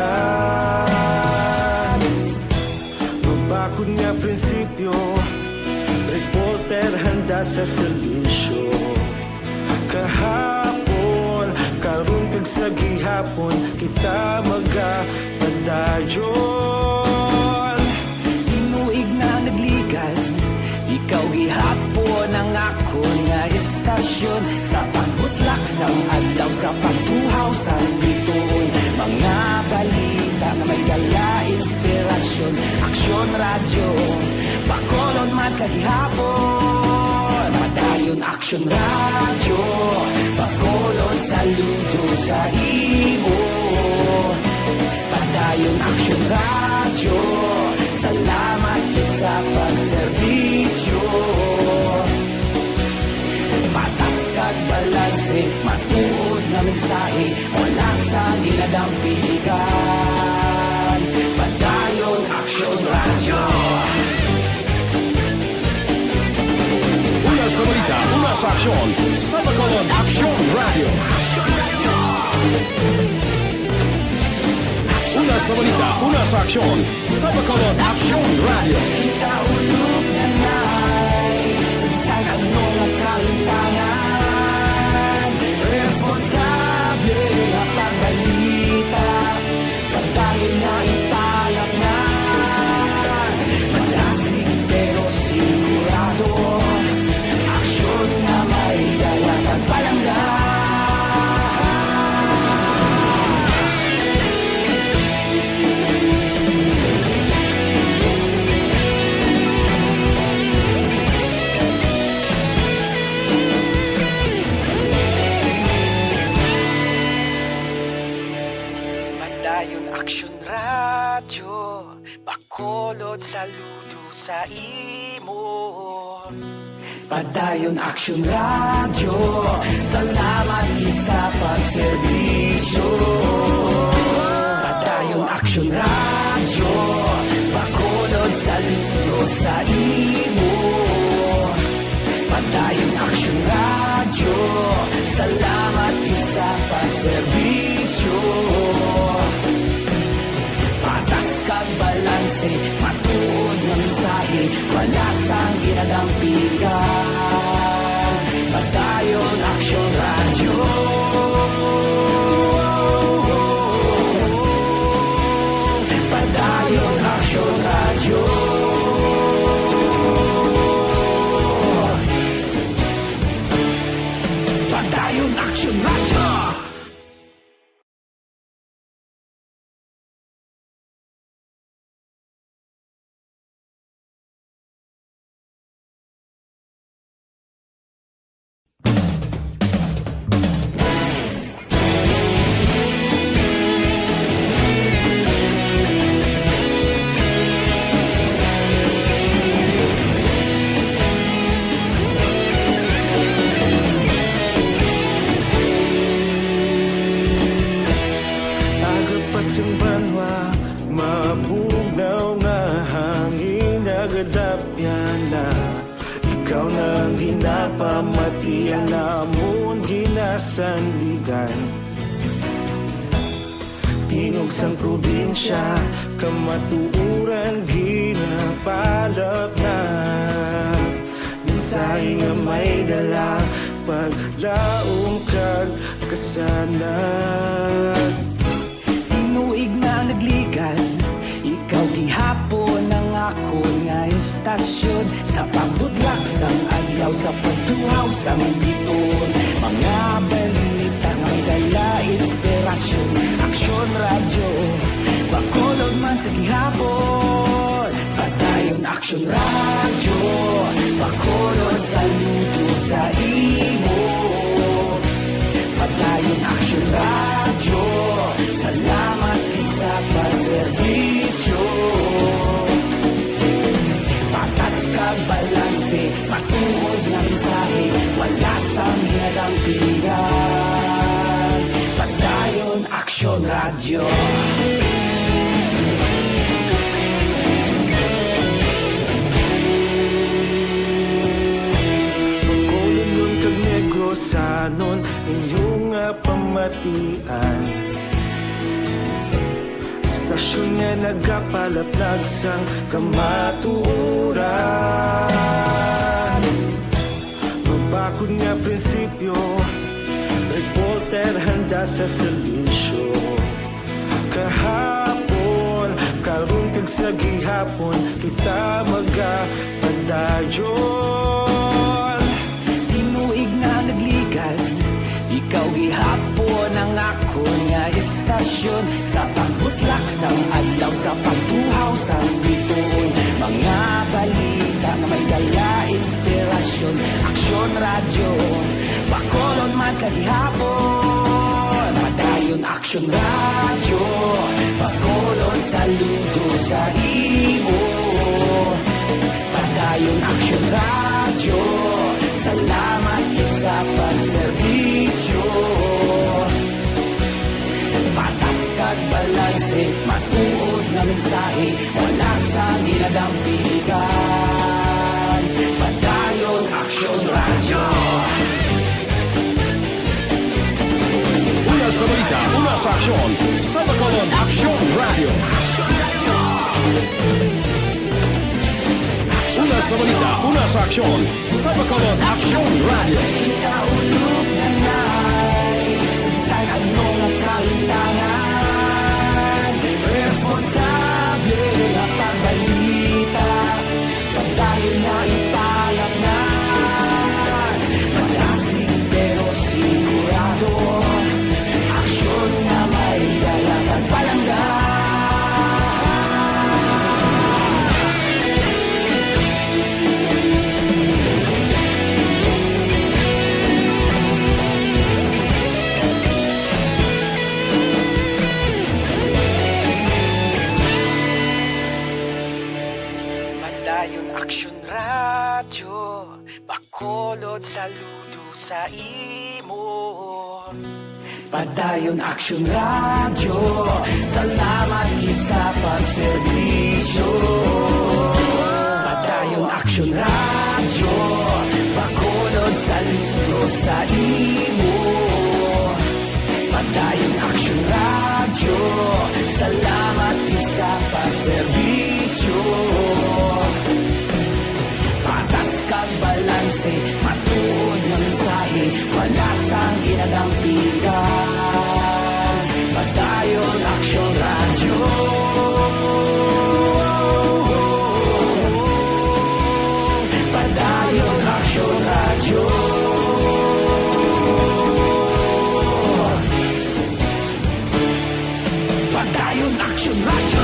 Mabakod nga prinsipyo, reporter handa sa serbisyo. Kahapon, karon kag sa gihapon, kita magapadayon. Tinuig na nagligad, ikaw gihapon ang akon nga istasyon. Sa pagbutlak sang adlaw, sa pagtuhaw sang bituon, mga balita nga may dala inspirasyon. Aksyon Radyo, Bacolod man sa gihapon. Padayon Aksyon Radyo, Bacolod, saludo sa imo. Padayon Aksyon Radyo, salamat gid sa pagserbisyo. Patas kag balanse, matuod nga mensahe, wala sa ginadampigan. Padayon Aksyon Radyo. Una sa balita, una sa aksyon, sa Bacolod Aksyon Radyo. Una sa Balita, una sa aksyon, sa Bacolod Aksyon Radio. Kita ulog na nai, sa bisan ano nga kahimtangan, responsable nga pagbalita, pagdali nga ipalatnan, malasig pero sigurado, aksyon nga may dala kag palangga. Padayon Aksyon Radyo, Bacolod, saludo sa imo. Padayon Aksyon Radyo, salamat gid sa pagserbisyo. Padayon Aksyon Radyo, Bacolod, saludo sa imo. Padayon Aksyon Radyo, salamat gid sa pagserbisyo. Patas kag balanse, matuod nga mensahe, wala sang ginadampigan. Padayon Aksyon Radyo. Padayon Aksyon Radyo. Padayon Aksyon Radyo. Aga pa sang banwa, mabugnaw nga hangin nagadapyan na. Ikaw na ang ginapamatian namon ginasandigan. Tingog sang probinsya, kamatuoran ginapalapnag. Mensahe nga may dala, paglaom kag kasanag. Tinuig na nagligan, ikaw gihapon ang akon nga istasyon. Sa pagbutlak sang adlaw, sa pagtuhaw sang biton, mga balita nga may dala inspirasyon. Aksyon Radyo, Bacolod man sa gihapon. Padayon Aksyon Radyo, Bacolod, saludo sa imo. Padayon Aksyon Radyo, salamat gid sa pagserbisyo. Patas kag balanse, matuod nga mensahe, wala sang ginadampigan. Padayon Aksyon Radyo. Bacolodnon kag Negrosanon, inyo nga pamatian. Istasyon nga nagapalaplag sang kamatuoran. Mabakod nga prinsipyo, reporter handa sa serbisyo. Kahapon, karon kag sa gihapon, kita magapadayon. Tinuig na nagligan, ikaw gihapon ang akon nga istasyon. Sa pagbutlak sang adlaw, sa pagtuhaw sang bituon, mga balita nga may dala inspirasyon. Aksyon Radyo, Bacolod man sa gihapon. Padayon Aksyon Radyo, Bacolod, saludo sa imo. Padayon Aksyon Radyo, salamat gid sa pagserbisyo. Patas kag balanse, matuod nga mensahe, wala sang ginadampigan. Padayon Aksyon Radyo. Una sa balita, una sa aksyon, sa Bacolod Aksyon Radyo. Una sa balita, una sa aksyon, sa Bacolod Aksyon Radio. Responsable nga pagbalita, padayon na ipalatnan. Malasig pero sigurado, aksyon nga may dala kag palangga. Padayon Aksyon Radyo, Bacolod, saludo sa imo. Padayon Aksyon Radyo, salamat gid sa pagserbisyo. Padayon Aksyon Radyo, Bacolod, saludo sa imo. Padayon Aksyon Radyo, salamat gid sa pagserbisyo. Patas kag balanse, matuod nga mensahe, wala sang ginadampigan. Padayon Aksyon Radyo. Padayon Aksyon Radyo. Padayon Aksyon Radyo.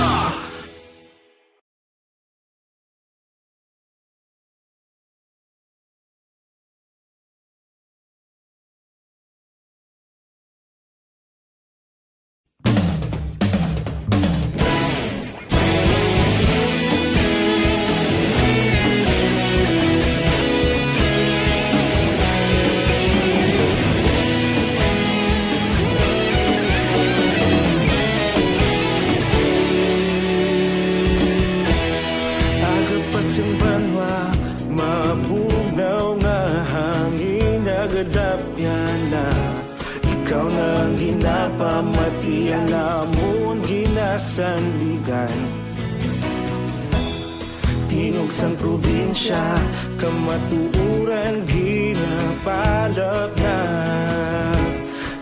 Aga pa sing banwa, mabugnaw nga hangin nagadapyan na. Ikaw na ang ginapamati, ang amon ginasandigan. Tingog sang probinsya, kamatuoran ginapalapnag.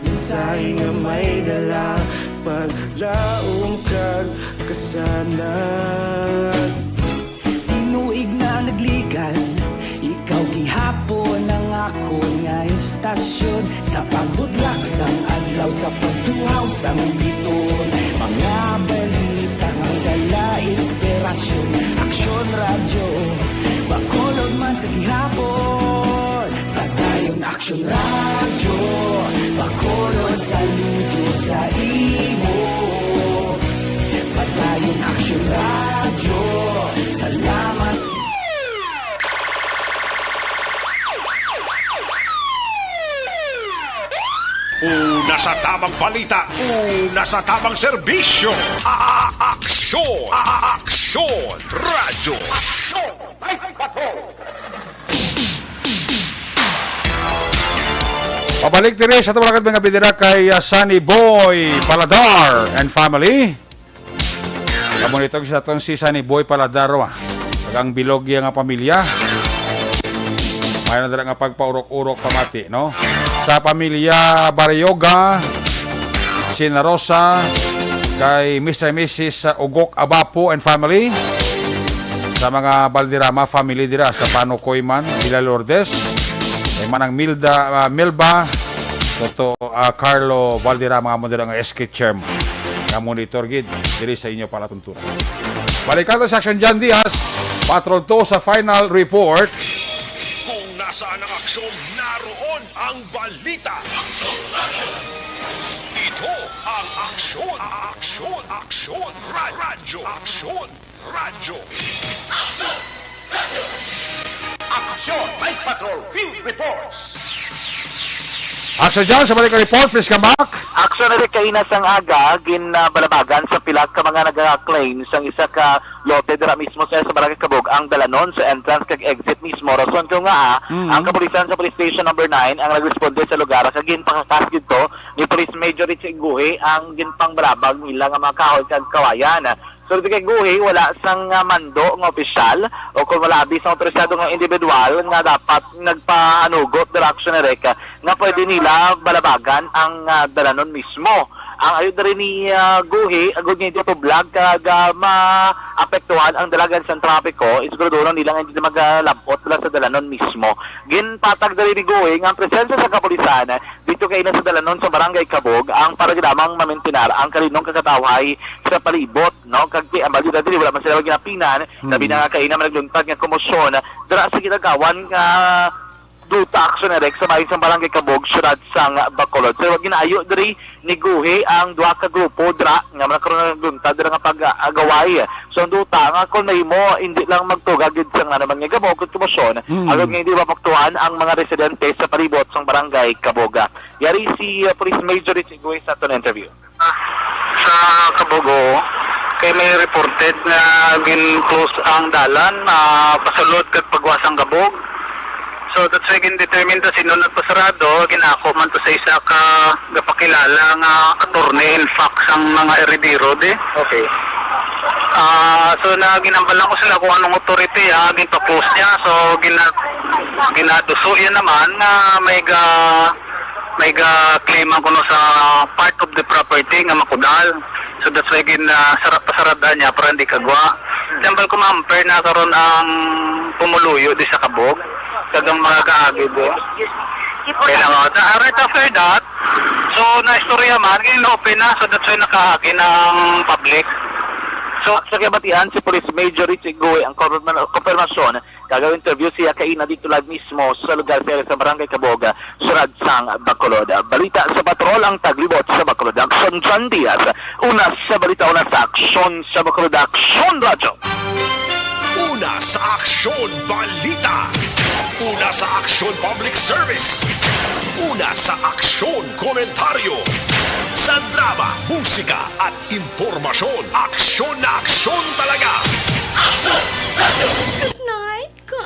Mensahe nga may dala, paglaom kag kasanag. Tinuig na nagligan, ikaw gihapon ang akon nga istasyon. Sa pagbudlak sang adlaw, sa pagtuhaw sang biton, mga balita nga dala inspirasyon. Aksyon Radyo, Bacolod man sa gihapon. Padayon Aksyon Radyo, Bacolod, saludo sa imo. Padayon Aksyon Radyo, salamat. Una sa tamang balita, una sa tamang serbisyo. A-, a-, aksyon, a-, a-, aksyon, radyo. Aksyon, ay, patrol. Pabalik diri sa tabalakat mga bidira kay, ah, Sunny Boy Paladar and family. Kamo nito sa aton si Sunny Boy Paladar, ah. Kag ang bilog iya nga pamilya. May na dira nga pagpaurok-urok pamati, no? Sa pamilya Barrioga, Sina Rosa, kay Mister and Missus Ugok Abapo and family. Sa mga Valderrama family dira sa Panukoy man, Villa Lourdes. Kay Manang Milda, ah, Melba, Toto, ah, Carlo Valderrama, amo dira nga S K chairman. Nga monitor gid diri sa inyo palatuntunan. Balikan ta si Aksyon John Diaz, Patrol two sa final report. Kung nasaan ang aksyon, naroon ang balita. Ito ang Aksyon, Aksyon, Aksyon, Ra-, Radyo, Aksyon, Radyo. Aksyon, Night Patrol Field Reports. Aksyon dyan, sa balik ang report, please come back. Actually, kaina sang aga, ginbalabagan sa pila ka mga nag-claim sang isa ka lote dira mismo sa, sa Barangay Kabog ang dalanon sa entrance kag exit mismo. Rason ko nga, ah, Mm. ang kapulisan sa Police Station Number Nine ang nagresponde sa lugar kag ginpakakas didto ni Police Major Richie Guhi ang ginpangbalabag nila nga mga kahoy kag kawayan. So, dito kay Guhi, wala sang, ah, mando nga opisyal o kung wala abi sang otorisado nga individual nga dapat nagpahanugot dira, Action Eric, nga pwede nila balabagan ang, ah, dalanon mismo. Ang ayo diri ni, ah, Guhi, agud nga hindi tublag kag, ah, maapektuhan ang dalagan sang trapiko, isiguraduhon nila nga hindi na magalab-ot sila sa dalanon mismo. Ginpatag diri ni Guhi nga ang presensya sa kapulisan dito kay ina sa dalanon sa Barangay Kabog ang para gid lamang mamintinar ang kalinong kag katawhay sa palibot, no? Kag ti-, ang balita diri, wala man sila ginapinan, Hmm. labi na nga kaina man nagluntad nga komosyon dira sa ginagawan nga duta, Action Eric, sa bahin sang Barangay Kabog, siyudad sang Bacolod. So, ginaayo diri ni Guhi ang duha ka grupo dira nga man karon nagluntad dira nga pag-agaway. So, ang duta nga kung mahimo, hindi lang magtugag gid sang ano man nga gamo kag komosyon, Hmm. agud nga hindi mapaktuhan ang mga residente sa palibot sang Barangay Kabog. Yari si, uh, Police Major Richie Guhi sa aton interview. Sa Kabog, oo. Kay may reported nga gin-close ang dalan, ah, pasulod kag pagwa sang Kabog. So, that's why gin-determine ta sino nagpasarado, gin-ako man to sa isa ka gapakilala nga attorney, in fact, sang mga eredero di. Okay. Ah, so, na ginambalan ko sila kung anong authority, ah, ginpa-post niya. So, gina-, ginaduso yan naman nga may ga-, may ga-claim ang kuno sa part of the property nga makudal. So that's why gin, ah, sara-, pasarad-an niya para hindi kagwa. Example ko, ma'am, fair na karon ang pumuluyo di sa Kabog, kag ang mga gaagi di. Kaya lang, oh, ta-, right after that, so naistorya man, gin-open na, so that's why nakaagi na ang public. So, sa kabatian, si Police Major Richie Guhi ang konfirma-, konfirmasyon Kag interview siya kaina dito live mismo sa lugar sa, sa Barangay Kabog, siyudad sang Bacolod. Balita sa Patrol, ang taglibot sa Bacolod. Aksyon, John Diaz. Una sa balita, una sa aksyon sa Bacolod. Aksyon Radyo. Una sa aksyon, balita. Una sa aksyon, public service. Una sa aksyon, komentaryo. Sa drama, musika, at impormasyon. Aksyon na aksyon talaga. Good night, ka.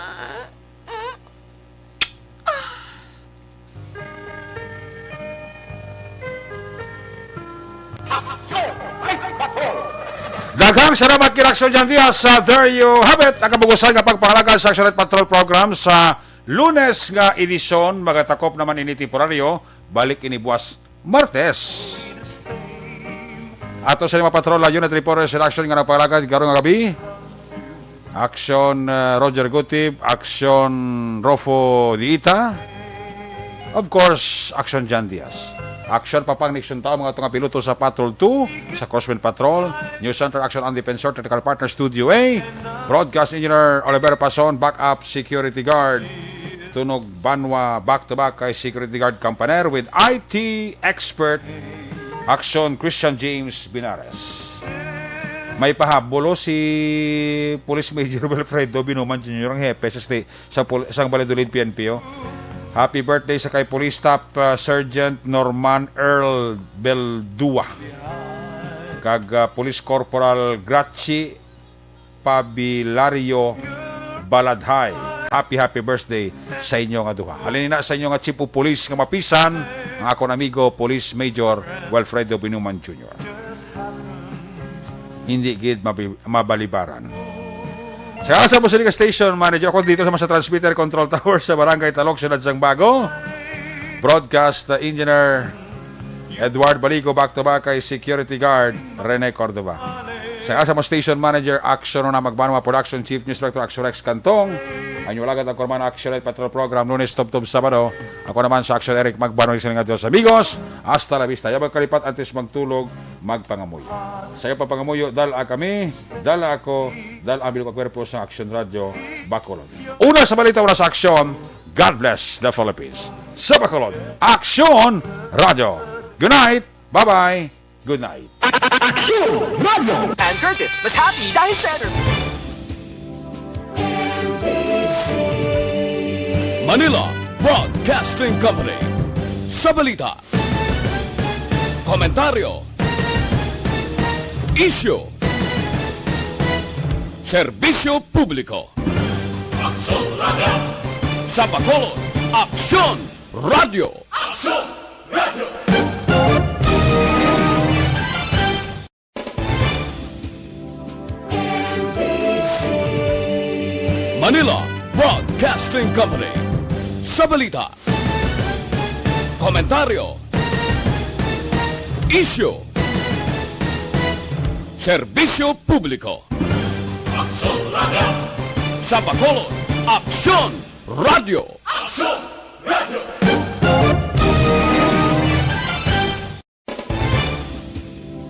Daghang salamat kay Aksyon John Diaz. Sa There You Have It, ang kabugusan nga pagpahalaga sa Aksyon Night Patrol Program sa Lunes nga edisyon. Magatakop naman ini temporaryo. Balik ini buwas Martes. Ato sa mga patrol, unit reporters in action nga nagpalagad karon nga gabi. Action, uh, Roger Gutib, Action Rofo Diita, of course, Action John Diaz. Action Papang Nixon Tao, mga tunga piloto sa Patrol two, sa Crosswind Patrol, News Center Action ang Defensor, Technical Partner Studio A, Broadcast Engineer Oliver Pason, Backup Security Guard, Tunog Banwa, back to back kay Security Guard Campaner with I T expert Action Christian James Binares. May pahabulo si Police Major Wilfredo Binuman Junior, ang hepe sa sti-, sa pol-, sang Valladolid P N P O. Happy birthday sa kay Police Staff, uh, Sergeant Norman Earl Beldua kag, uh, Police Corporal Gracie Pabilario Baladhay. Happy, happy birthday sa inyo nga duha. Halin na sa inyo nga Chief of Police nga mapisan, ang akon amigo, Police Major Wilfredo Binuman Junior. Hindi gid mabi-, mabalibaran. Sa asa mo sila ka station manager? Ako dito sa, sa transmitter control tower sa Barangay Talok, Siyudad sang Bago. Broadcast, uh, engineer Edward Baligo, back to back kay Security Guard Rene Cordova. Sa asa mo station manager, Action na Magbanwa Production, Chief News Director Action Rex Cantong. Ang inyong alagad ang Kurman Action Night Patrol Program, Lunes tubtob Sabado. Ako naman sa Action Eric Magbanwa, sa nga Dios amigos. Hasta la vista. Ayaw magkalipat antes magtulog, magpangamuyo. Sa iyo pagpangamuyo, dala kami, dala ako, dala ang bilog kwerpo sa Action Radio Bacolod. Una sa balita, una sa aksyon. God bless the Philippines. Sa Bacolod, Action Radio. Good night. Bye-bye. Good night. Action Radio. And Curtis, mas happy dahil sa Energy. Manila Broadcasting Company. Sa balita. Komentaryo. Isyu. Serbisyo publiko. Aksyon Radio. Sa Bacolod, Aksyon Radio. Aksyon Radio. Manila Broadcasting Company. Sa balita, komentaryo, isyu, serbisyo publiko. Aksyon Radio. Sa Bacolod, Aksyon Radio. Aksyon